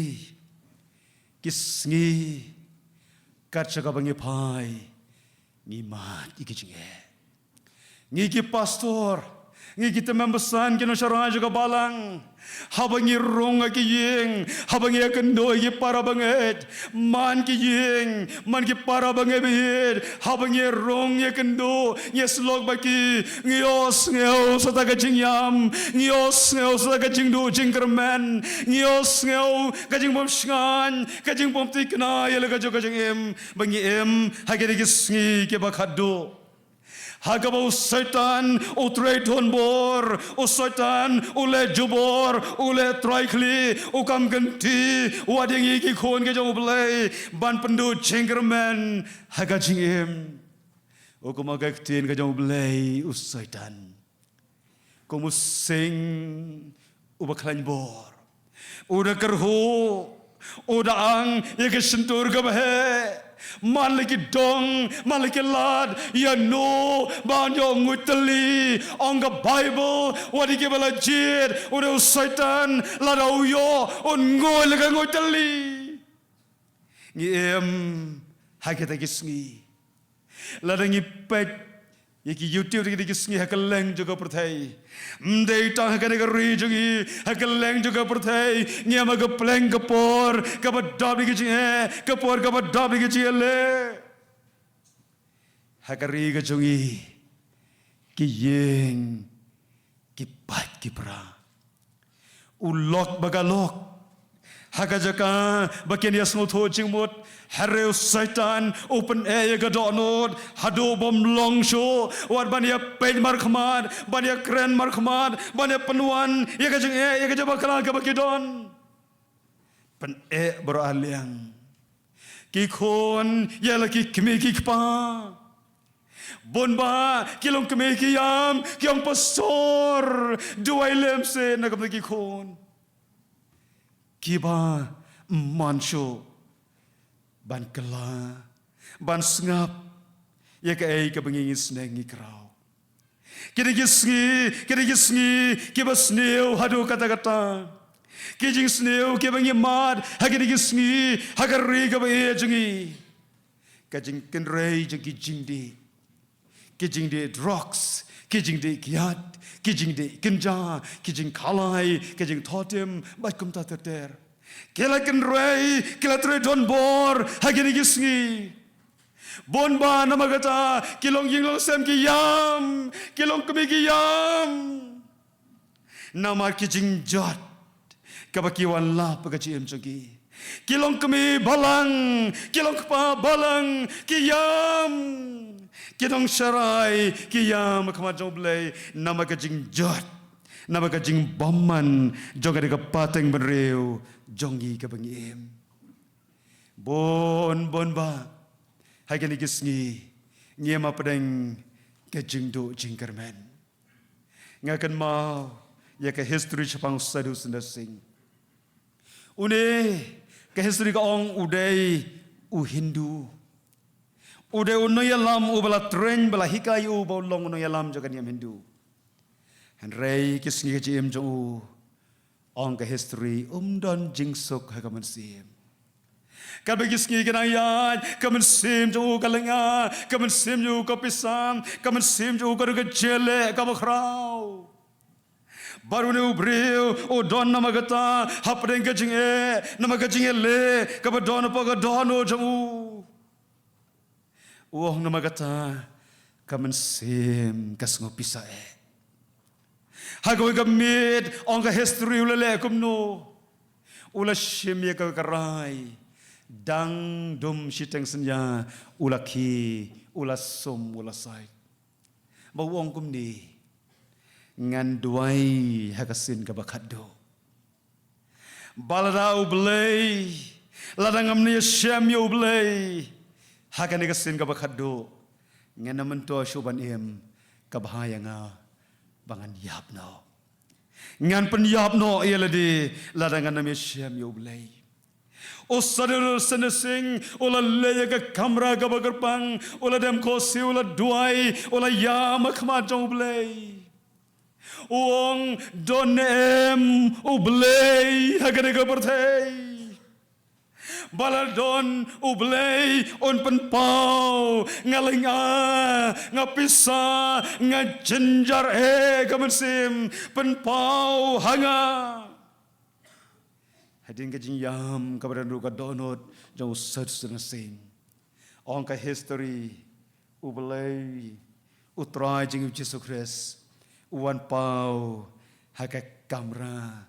ki sngi kat shaba ngi phai, ngi mad ïa ki jingeh. Ngi ki pastor, ngi ki tymmen basan ki nongshakri jong ka balang, haba ngi rung ha ki ïing, haba ngi ïakynduh ïa ki para bangeit, man ki ïing, man ki para bangeit ba ïeit, haba ngi rung ïakynduh, ngi ïasyllok bad ki, ngi ïohsngew sa tang ka jingïam, ngi ïohsngew sa tang ka jingduh jingkyrmen, ngi ïohsngew ka jingbymshngaiñ, ka jingbymthikna ïa la ka jong ka jingim ba ngi im ha kine ki sngi kiba khatduh. Ha kaba u Soitan u trei donbor, u Soitan u leh jubor, u leh trai khlieh, u kam kynti wat ïa ngi ki khun ka jong U Blei ban pynduh jingkyrmen ha ka jingim. U, kum ka ktien ka jong U Blei, u Soitan kum u sing uba khlaiñ bor, u da kyrhuh, u da ang ïa ka shyntur kaba heh. Man la ki dong, man la ki lad, ïano ban ïoh nguid tylli? Ong ka Baibl, wat ïa kiba la jied, u dei u Soitan, lada u ïoh, un nguid la ka nguid tylli. Ngi im ha kita ki sngi. Lada ngi peit ïa ki YouTube kita ki sngi ha kylleng jong ka pyrthei. Ym dei tang ha kane ka ri jong ngi, ha kylleng jong ka pyrthei ngi im ha ka pleng ka por kaba dap ïa ki jingeh, ka por kaba dap ïa ki jingeh. Ha ka ri ka jong ngi ki ïing ki pait ki pra. U lok ba ka lok ha ka jaka ba kin ïa sngewthuh jingmut, hynrei u Soitan u pyneh ïa ka dohnud haduh bym long shuh, wat ban ïa peit markhmat, ban ïa kren markhmat, ban ïa pynwan ïa ka jingeh ïa ka jingbakla kaba ki don. Pyneh baroh arliang. Ki khun ïa la ki kmie ki kpa. Bun bah ki longkmie ki ïam, ki ong, pastor, duwai lem seh na ka bynta ki khun kiba ym man shuh ban kylla, ban sngap ïa kaei kaba ngi, ngi sneng ngi kraw. Kine ki sngi, kine ki sngi kiba sniew haduh katta katta. Ki jingsniew kiba ngi mad ha kine ki sngi ha ka ri kaba ïeit jong ngi. Ka jingkynrei jong ki jingdih. Ki jingdih drugs, ki jingdih kiad, ki jingdih kynja, ki jingkhalai, ki jingthohtim, bad kumta ter ter. Ki la kynrei, ki la trei donbor ha kine ki sngi. Bun ba namar kata ki longïing longsem ki ïam, ki longkmie ki ïam. Namar ki jingjot kaba ki wan lap ha ka jingim jong ki. Ki longkmie balang, ki longkpa balang ki ïam. Ki nongsharai ki ïam ha khmat jong U Blei namar ka jingjot, namar ka jingbymman jong kane ka pateng bynriew jong ngi kaba ngi im. Bun bun ba ha kine ki sngi ngi im hapdeng ka jingduh jingkyrmen. Nga kynmaw ïa ka history shaphang u Sadhu Sundar Singh. Une, ka history ka ong u dei u Hindu. U dei u nongïalam uba la train, ba la hikai ïa u ba u long u nongïalam jong ka niam Hindu. Hynrei ki sngi ka jingim jong u, ong ka history, um don jingsuk ha ka mynsiem. Katba ki sngi ki nang ïaid, ka mynsiem jong u ka lynga, ka mynsiem jong u ka pisa, ka mynsiem jong u ka dei ka jingeh kaba khraw. Bad une u briew u don namar kata hapdeng ka jingeh, namar ka jingeh leh kaba don hapoh ka dohnud jong u. U ong namar kata ka mynsiem ka sngew pisa eh. Ha kawei ka miet, ong ka history, u la leh kumno? U la shim ïa kawei ka rai. Dang dum shiteng synñia u la khie, u la sum, u la said. Ba u ong kumne: Ngan duwai ha ka sien kaba khatduh. Ba lada U Blei, lada ngam ïashem ïa U Blei ha kane ka sien kaba khatduh, ngan ym myntoi shuh ban im, ka bha ïa nga ba ngan ïap noh. Ngan pynïap noh ïa lade lada ngan ym ïashem ïa U Blei. U Sadhu Sundar Singh u la leit ïa ka kamra kaba kyrpang, u la dem khohsiew, u la duwai, u la ïam ha khmat jong U Blei. U ong, don ne em U Blei ha kane ka pyrthei? Ba la don U Blei un pynpaw, nga lynga, nga pisa, nga jynjar eh ka mynsiem, pynpaw ha nga. Hadien ka jingïam kaba don ruh ka dohnud jong u Sadhu Sundar Singh, ong ka history, U Blei, U Trai jong ngi U Jisu Khrist, u wan paw ha ka kamra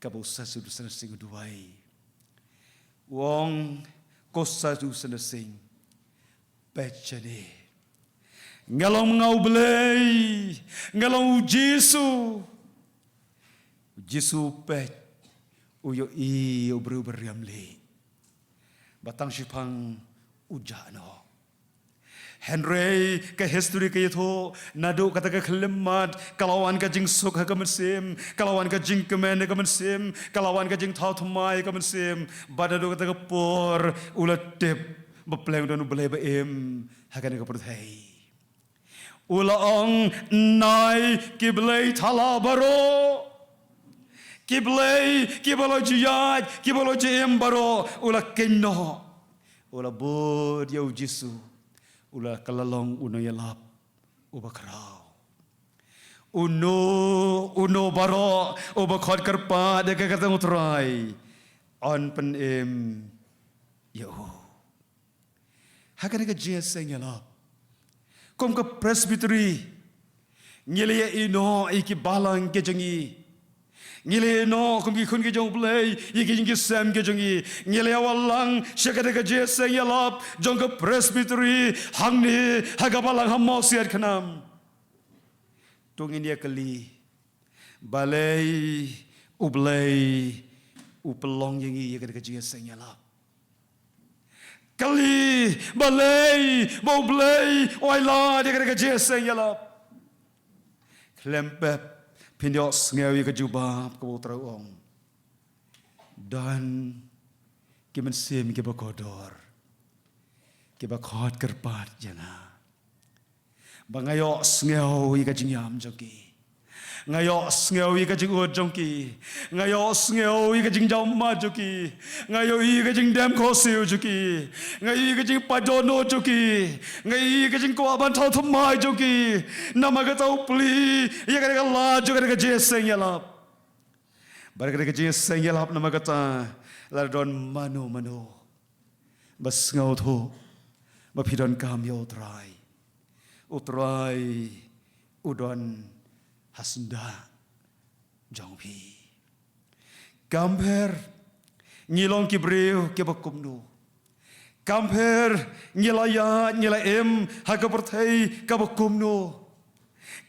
kaba u Sadhu Sundar Singh u duwai. U ong ko Sadhu Sundar Singh, peit shane. Nga long ma nga U Blei, nga long U Jisu. U Jisu u peit, u ïohi ïa u briew ba riam lieh. Ba tang shiphang u jah noh. Hynrei ka history ka ïathuh, naduh kata ka khyllipmat ka la wan ka jingsuk ha ka mynsiem, ka la wan ka jingkmen ha ka mynsiem, ka la wan ka jingthaw thymmai ha ka mynsiem. Bad naduh kata ka por u la tip ba pleng don U Blei ba im ha kane ka pyrthei. U la ong, nai ki blei thala baroh, ki blei kiba la ju ïaid, kiba la ju im baroh, u la kynnoh. U la bud ïa U Jisu, u la kylla long u nongïalap uba khraw. Uno uno baroh uba khot kyrpad ïa ka kyrteng U Trai, yn pynim ïa u. Ha kane ka jingïaseng ïalap, kum ka Presbytery, ngi la ïehnoh ïa ki balang ki jong ngi. Ngi la ïehnoh kum ki khun ki jong U Blei ïa ki ïing ki sem ki jong ngi. Ngi la ïawallang sha kane ka jingïaseng ïalap jong ka Presbytery hangne ha ka balang ha Mawsiat Khnam. To ngin ïa kylli, balei U Blei u pynlong ïa ngi ïa kane ka jingïaseng ïalap? Kylli, balei ba U Blei u ai lad ïa kane ka jingïaseng ïalap? Khlem pep, phin ïohsngew ïa ka jubab kaba U Trai u ong. Don ki mynsiem kiba kordor, kiba khot kyrpad ïa nga. ba nga ïohsngew ïa ka jingïam jong ki. Nga ïohsngew ïa ka jingud jong ki. Nga ïohsngew ïa ka jingjaw ma jong ki. Nga ïohi ïa ka jingdem khohsiew jong ki. Nga ïohi ïa ka jingpait dohnud jong ki. Nga ïohi ïa ka jingkwah ban thaw thymmai jong ki. Namar kata u plie ïa kane ka lad jong kane ka jingïaseng ïalap. Bad kane ka jingïaseng ïalap namar kata lada don mano mano ba sngewthuh ba phi donkam ïa U Trai, U Trai u don ha syndah jong phi. Kam pher ngi long ki briew kiba kumno. Kam pher ngi la ïaid, ngi la im ha ka pyrthei kaba kumno.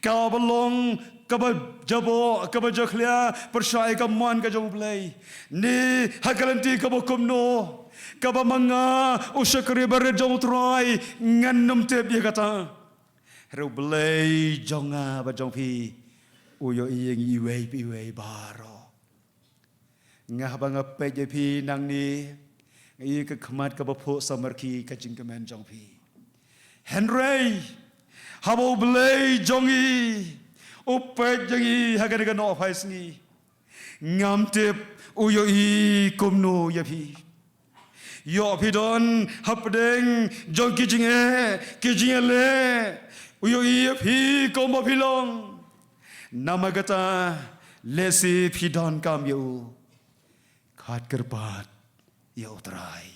Kaba long kaba jaboh, kaba jakhlia pyrshah ïa ka mon ka jong U Blei. Ne ha ka lynti kaba kumno, kaba ma nga u shakri barit jong U Trai ngan nym tip ïa kata. Hynrei U Blei jong nga bad jong phi u ïohi ïa ngi iwei pa iwei baroh. Nga, haba nga peit ïa phi nangne, nga ïohi ka khmat kaba phuh samrkhie ka jingkmen jong phi. Hynrei haba U Blei jong ngi u peit ïa ngi ha kane ka nohphai sngi, ngam tip u ïohi kumno ïa phi. Ïoh phi don hapdeng jong ki jingeh, ki jingïaleh, u ïohi ïa phi kumba phi long. Namar kata, lehse phi donkam ïa u, khot kyrpad ïa U Trai.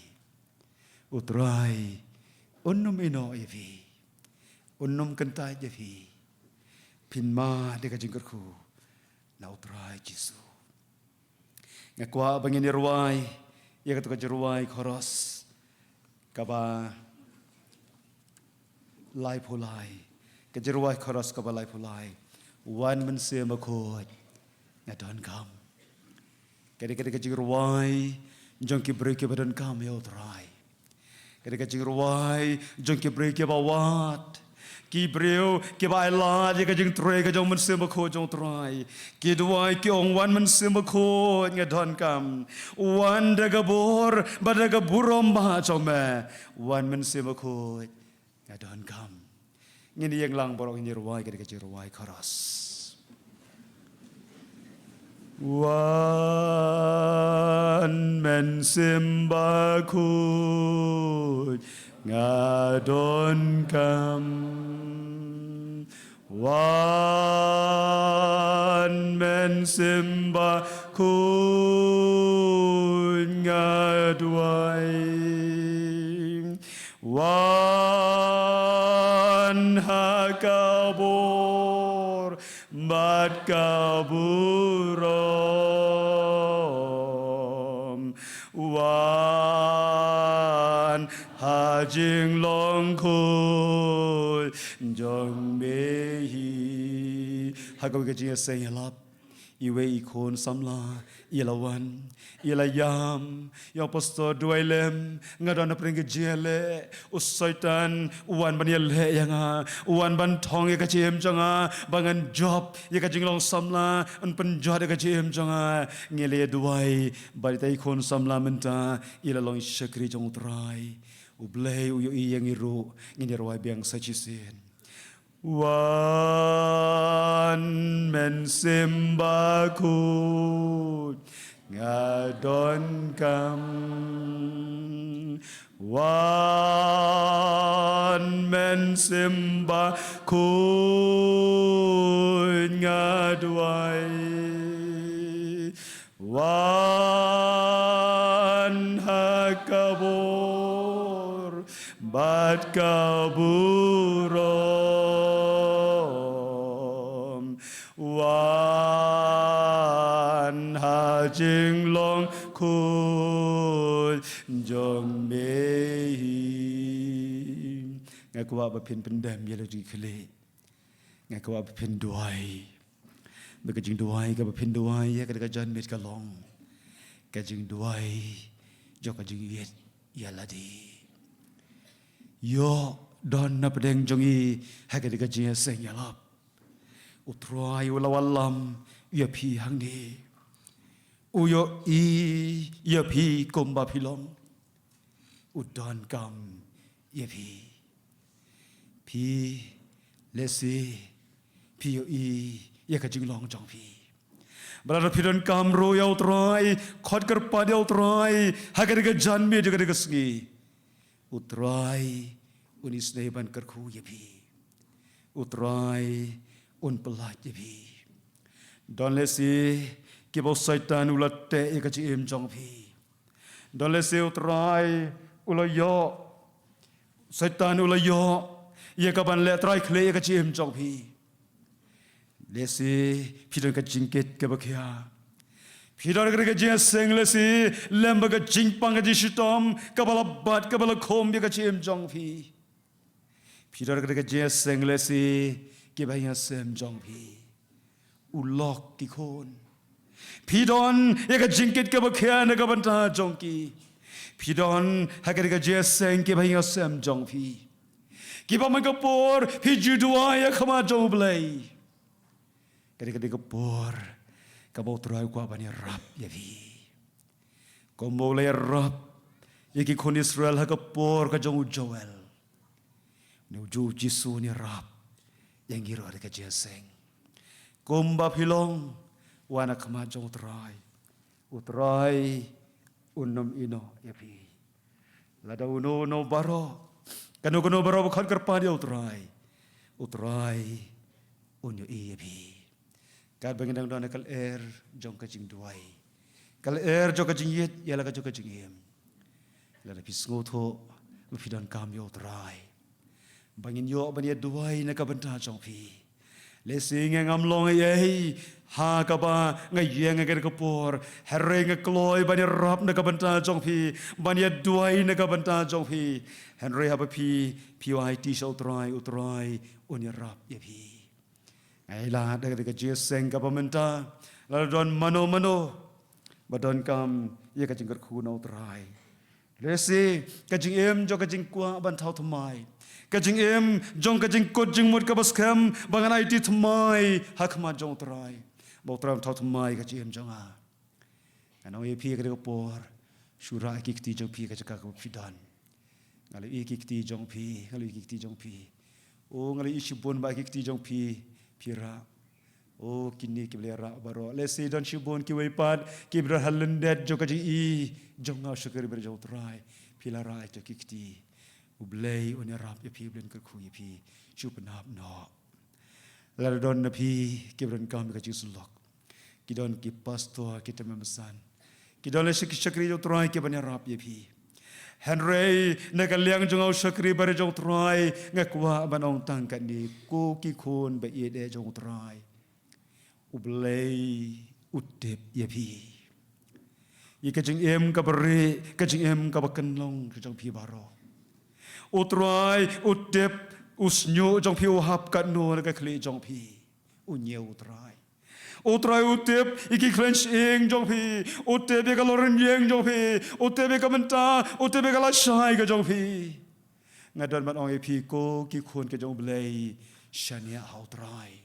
U Trai un nym ïehnoh ïa phi, un nym kyntait ïa phi. Phin mad ïa ka jingkyrkhu na U Trai Jisu. Nga kwah ba ngin ïa rwai ïa kata ka jingrwai chorus kaba laiphew lai. Ka jingrwai chorus kaba laiphew lai. Wan Mynsiem Bakhuid, nga donkam. Ka dei, ka dei ka jingrwai jong ki briew kiba donkam ïa U Trai. Ka dei ka jingrwai jong ki briew kiba wad, ki briew kiba ailad ïa ka jingtrei ka jong U Mynsiem Bakhuid jong U Trai. Ki duwai, ki ong, Wan Mynsiem Bakhuid, nga donkam. Wan da ka bor bad da ka burom ba ha jong me. Wan Mynsiem Bakhuid, nga donkam. Ngin ïeng lang baroh, ngin ïa rwai ka dei ka jingrwai chorus. Wan Mynsiem Bakhuid, nga donkam. Wan Mynsiem Bakhuid, nga duwai. Wan ha ka bor bad ka burom. Wan ha jinglong khuid jong me hi. Ha kawei ka jingïaseng ïalap, iwei i khun samla i la wan, i la ïam, ïa u pastor, duwai lem, nga don hapdeng ka jingïaleh, u Soitan u wan ban ïaleh ïa nga, u wan ban thong ïa ka jingim jong nga, ba ngan jop ïa ka jinglong samla, un pynjot ïa ka jingim jong nga. Ngi la ïa duwai bad ita i khun samla mynta i la long i shakri jong U Trai. U Blei u ïohi ïa ngi ruh. Ngin ïa rwai biang sa shisien. Wan Mynsiem Bakhuid, nga donkam. Wan Mynsiem Bakhuid, nga duwai. Wan ha ka bor bad ka burom, wan ha jinglong khuid jong me hi. Nga kwah ba phin pyndem ïa la jong ki khlieh. Nga kwah ba phin duwai. Ba ka jingduwai kaba phin duwai ïa ka, ka janmiet ka long ka jingduwai jong ka jingïeit ïa lade. Ïoh don na pdeng jong ngi ha ka, ka jingïaseng ïalap. U Trai u la wallam ïa phi hangne. U ïohi ïa phi kumba phi long. U donkam ïa phi. Phi Lehse phi ïohi ïa ka jinglong jong phi. Ba lada phi donkam ruh ïa U Trai, khot kyrpad ïa U Trai ha kane ka janmiet, ha kane ka sngi, U Trai un isynei ban kyrkhu ïa phi. U Trai un pyllait ïa phi. Don lehse kiba u Soitan u la teh ïa ka jingim jong phi. Don lehse U Trai u la ïoh, Soitan u la ïoh ïa ka ban leh trai khlieh ïa ka jingim jong phi. Lehse phi don ka jingkit kaba khia. Phi don ka jingïaseng, lehse lem bad ka jingpang ka jingshitom kaba la bat, kaba la khum ïa ka jingim jong phi. Phi don ka jingïaseng, lehse kiba ïaseng jong phi u lok ki khun. Phi don ïa ka jingkit kaba khia na ka bynta jong ki. Phi don ha ka jingïaseng kiba ïaseng jong phi. Kiba man ka por phi ju duwai ïa khmat jong U Blei. Ka dei, ka dei ka por kaba U Trai u kwah ban ïarap ïa phi. Kumba u la ïarap ïa ki khun Israel ha ka por ka jong u Joel, une u Jisu un ïarap ïa ngi ruh ha ka jingïaseng. Kumba phi long, wan ha khmat jong U Trai, U Trai un ym ïehnoh ïa phi. Lada uno uno baroh, kano kano baroh ba khot kyrpad ïa U Trai, U Trai un ïohi ïa phi. Katba ngin dang don ha ka lyer jong ka jingduwai, ka lyer jong ka jingïeit ïa la ka jong ka jingim, lada phi sngewthuh ba phi donkam ïa U Trai, ba ngin ïoh ban ïa duwai na ka bynta jong phi. Lehse nga ngam long ei ei ha kaba nga ïeng ha kane ka por, hynrei nga kloi ban ïarap na ka bynta jong phi, ban ïa duwai na ka bynta jong phi. Hynrei haba phi, phi wan aiti sha U Trai, U Trai un ïarap ïa phi. Nga ai lad da ka jingïaseng kaba mynta, lada don mano mano ba donkam ïa ka jingkyrkhu na U Trai, lehse ka jingim jong ka jingkwah ban thaw thymmai, ka jingim jong ka jingkut jingmut kaba skhem ba ngan aiti thymmai ha khmat jong U Trai, ba U Trai un thaw thymmai ka jingim jong nga. Ngan ong ïa phi ha kane ka por, shu rah ïa ki kti jong phi ha ka jaka kaba phi don. Nga la ïohi ïa ki kti jong phi, nga la ïohi ïa ki kti jong phi. O, nga la ïohi shibun bha ïa ki kti jong phi, phi rah. O, kine kiba la ïarah baroh, lehse don shibun kiwei pat kiba don ha lyndet jong ka jingïohi jong nga u shakri barabor jong U Trai. Phi la rah ïa ki kti. U Blei un ïarap ïa phi, U Blei un kyrkhu ïa phi. Shu pynhap noh. Lada don na phi kiba donkam ïa ka jingsylloh, ki don ki pastor, ki tymmen basan, ki don lehse ki shakri jong U Trai kiban ïarap ïa phi. Hynrei na ka liang jong nga u shakri barabor jong U Trai, nga kwah ban ong tang katne, ko ki khun ba ïeit jong U Trai, U Blei u tip ïa phi. Ïa ka jingim kaba rieh, ka jingim kaba kynlong ka jong phi baroh. U Trai u tip u shñiuh jong phi u hap katno na ka khlieh jong phi. U ñiew U Trai. U Trai u tip ïa ki khlem shyieng jong phi. U tip ïa ka lorynïeng jong phi. U tip ïa ka bynta, u tip ïa ka lashai ka jong phi. Nga don ban ong ïa phi, ko ki khun ka jong U Blei, shaniah ha U Trai.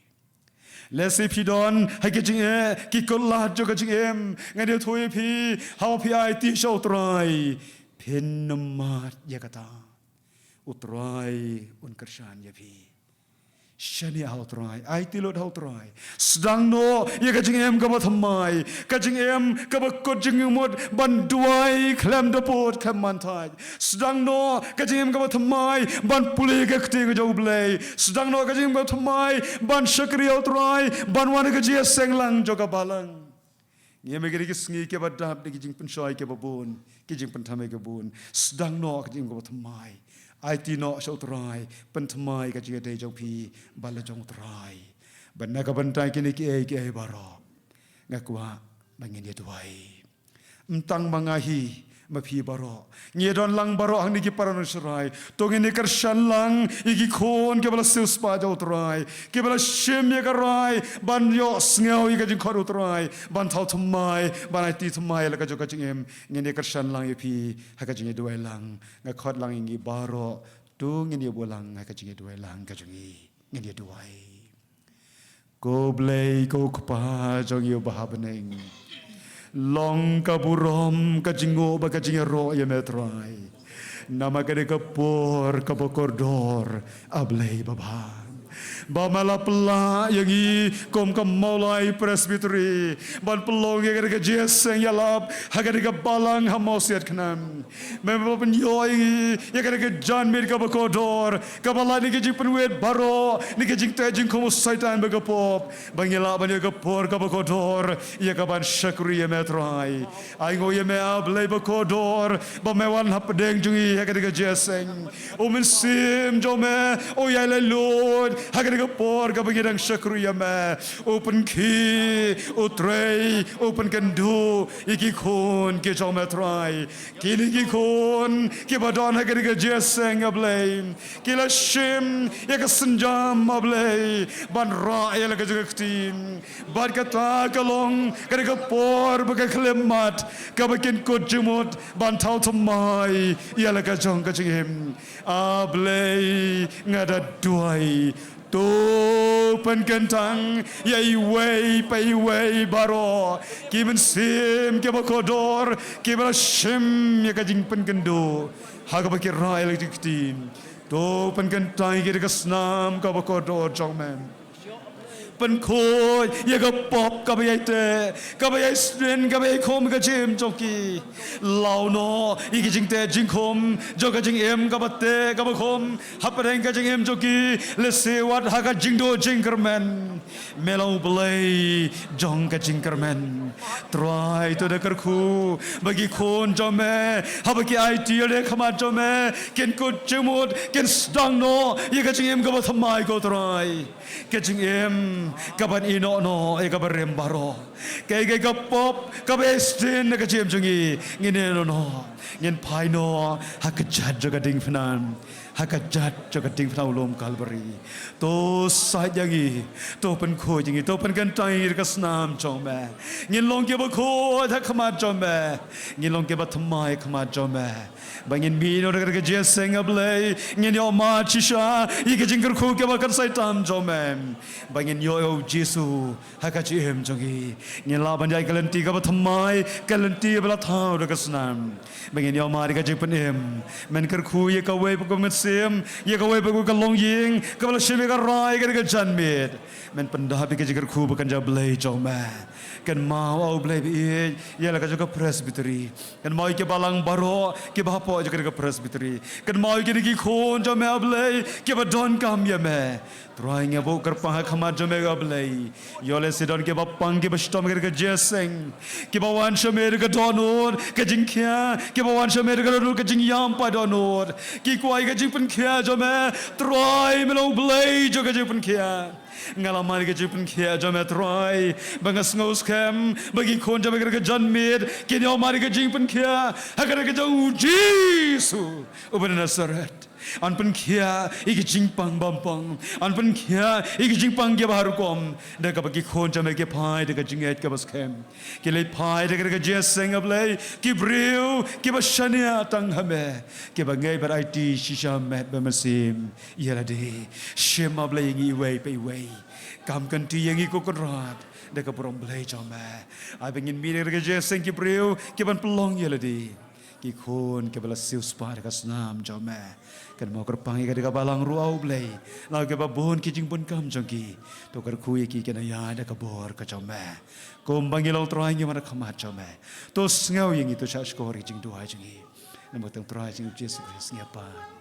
Lehse phi don ha ki jingeh, ki kutlad jong ka jingim. Ngan ïathuh ïa phi, haba phi aiti sha U Trai, phin ym mad ïa kata. U Trai un kyrshan ïa phi. Shaniah ha U Trai, aiti lut ha U Trai. Sdang noh ïa ka jingim kaba thymmai, ka jingim kaba kut jingmut ban duwai khlem da pud khlem man thait. Sdang noh ka jingim kaba thymmai ban pule ka ktien ka jong U Blei. Sdang noh ka jingim kaba thymmai ban shakri ïa U Trai, ban wan ha ka jingïaseng lang jong ka balang. Ngi ïa mih ha kine ki sngi kiba dap da ki jingpynshoi kiba bun, ki jingpynthame kiba bun. Sdang noh ka jingim kaba thymmai. Aiti noh sha U Trai, pynthymmai ka jingïadei jong phi bad la jong U Trai. Bad na ka bynta kine kiei kiei baroh, nga kwah ba ngin ïa duwai. Ym tang ma nga hi, ma phi baroh. Ngi don lang baroh hangne ki para nongshakri. To ngin ïa kyrshan lang ïa ki khun kiba la siewspah jong U Trai, kiba la shim ïa ka rai ban ïohsngew ïa ka jingkhot U Trai, ban thaw thymmai, ban aiti thymmai la ka jong ka jingim. Ngin ïa kyrshan lang ïa phi ha ka jingïaduwai lang. Nga khot lang ïa ngi baroh. To ngin ïa buh lang ha ka jingïaduwai lang ka jong ngi. Ngin ïa duwai. Ko Blei, ko Kpa jong ngi uba ha bneng, long ka burom, ka jingnguh bad ka jingïaroh ïa me Trai. Namar kane ka por kaba kordor, A Blei babha. Ba me la pynlah ïa ngi kum ka Mawlai Presbytery ban pynlong ïa kane ka jingïaseng ïalap ha kane ka balang ha Mawsiat Khnam. Me ba pynïoh ïa ngi ïa kane ka janmiet kaba kordor, kaba lait na ka jingpynwit baroh na ka jingteh jingkhum u Soitan bad ka pop, ba ngin lah ban ïoh ïa ka por kaba kordor ïa kaban shakri ïa me Trai. Ai nguh ïa me, A Blei ba kordor, ba me wan hapdeng jong ngi ha kane ka jingïaseng. U Mynsiem jong me u ïai laitluid ha kane ka por kaba ngi dang shakri ïa me. U pynkhih, u trei, u pynkynduh ïa ki khun ki jong me Trai. Kine ki khun kiba don ha kane ka jingïaseng, A Blei, ki la shim ïa ka sienjam, A Blei, ban rah ïa la ka jong ka ktien. Bad kata ka long kane ka por ba ka khyllipmat kaba kin kut jingmut ban thaw thymmai ïa la ka jong ka jingim. A Blei, nga da duwai, to pynkyntang ïa iwei pa iwei baroh, ki mynsiem kiba kordor kiba la shim ïa ka jingpynkynduh ha kaba ki rah ïa la ka jong ka ktien. To pynkyntang ïa ki da ka snam kaba kordor jong me. Pynkhuid ïa ka pop kaba ïai teh, kaba ïai sdien, kaba ïai khum ka jingim jong ki. Law noh ïa ka jingteh jingkhum jong ka jingim kaba teh kaba khum hapdeng ka jingim jong ki, lehse wat ha ka jingduh jingkyrmen. Me long U Blei jong ka jingkyrmen. Trai, to da kyrkhu ba ki khun jong me haba ki aiti ïalade ha khmat jong me, kin kut jingmut, kin sdang noh ïa ka jingim kaba thymmai, ko Trai. Ka jingim kaban ïehnoh noh ïa kaba rim baroh. Kaei kaei ka pop kaba ïai sdien na ka jingim jong ngi, ngin ïehnoh noh, ngin phai noh ha ka jait jong ka diengphna, ha ka jait jong ka diengphna u lum Kalbari. To sait ïa ngi, to pynkhuid ïa ngi, to pynkyntang ïa ngi da ka snam jong me. Ngin long kiba khuid ha khmat jong me, ngin long kiba thymmai ha khmat jong me. Ba ngin mih noh da ka jingïaseng, A Blei, ngin ïohmad shisha ïa ka jingkyrkhu kaba kynsai tam jong me. Ba ngin ïoh ïa U Jisu ha ka jingim jong ngi. Ngin lah ban ïaid ka lynti kaba thymmai, ka lynti ba la thaw da ka snam. Ba ngin ïohmad ïa ka jingpynim. Men kyrkhu ïa kawei pa kawei ka mynsiem, ïa kawei pa kawei ka longïing kaba la shim ïa ka rai ïa ka janmiet. Men pyndap ïa ka jingkyrkhu ba kynja Blei jong me. Kynmaw, A Blei ba ïeit, ïa la ka jong ka Presbytery. Kynmaw ïa ki balang baroh kiba hapoh jong ka Presbytery. Kynmaw ïa kine ki khun jong me, A Blei, kiba donkam ïa me. Trai, ngi buh kyrpang ha khmat jong me, A Blei. Ïoh lehse don kiba pang kiba shitom ha ka jingïaseng, kiba wan sha me da ka dohnud ka jingkhia, kiba wan sha me da ka dohnud ka jingïam pat dohnud. Ki kwah ïa ka jingpynkhiah jong me. Trai, me long U Blei jong ka jingpynkhiah. Nga la mad ïa ka jingpynkhiah jong me Trai, ba nga sngewskhem ba ki khun jong me ha ka janmiet kin ïohmad ïa ka jingpynkhiah ha ka kyrteng ka jong U Jisu uba na Nasareth. Yn pynkhiah ïa ki jingpang bampang, yn pynkhiah ïa ki jingpang kiba har rukom, da kaba ki khun jong me ki phai da ka jingngeit kaba skhem. Ki leit phai da ka jingïaseng, A Blei, ki briew kiba shaniah tang ha me, kiba ngeit bad aiti shisha met bad mynsiem ïa lade. Shim, A Blei, ïa ngi iwei pa iwei. Kam kynti ïa ngi, ko Kynrad, da ka burom Blei jong me. Ai ba ngin mih da ka jingïaseng ki briew kiban pynlong ïa lade ki khun kiba la siewspah da ka snam jong me. Kynmaw kyrpang ïa ka da ka balang ruh, A Blei, la kiba bun ki jingbunkam jong ki. To kyrkhu ïa ki, kin ïaid da ka bor ka jong me. Kumba ngi long Trai, ngi wan ha khmat jong me. To sngew ïa ngi, to shahshkor ïa ka jingduwai jong ngi. Namar tang Trai jong ngi U Jisu Khrist ngi pan.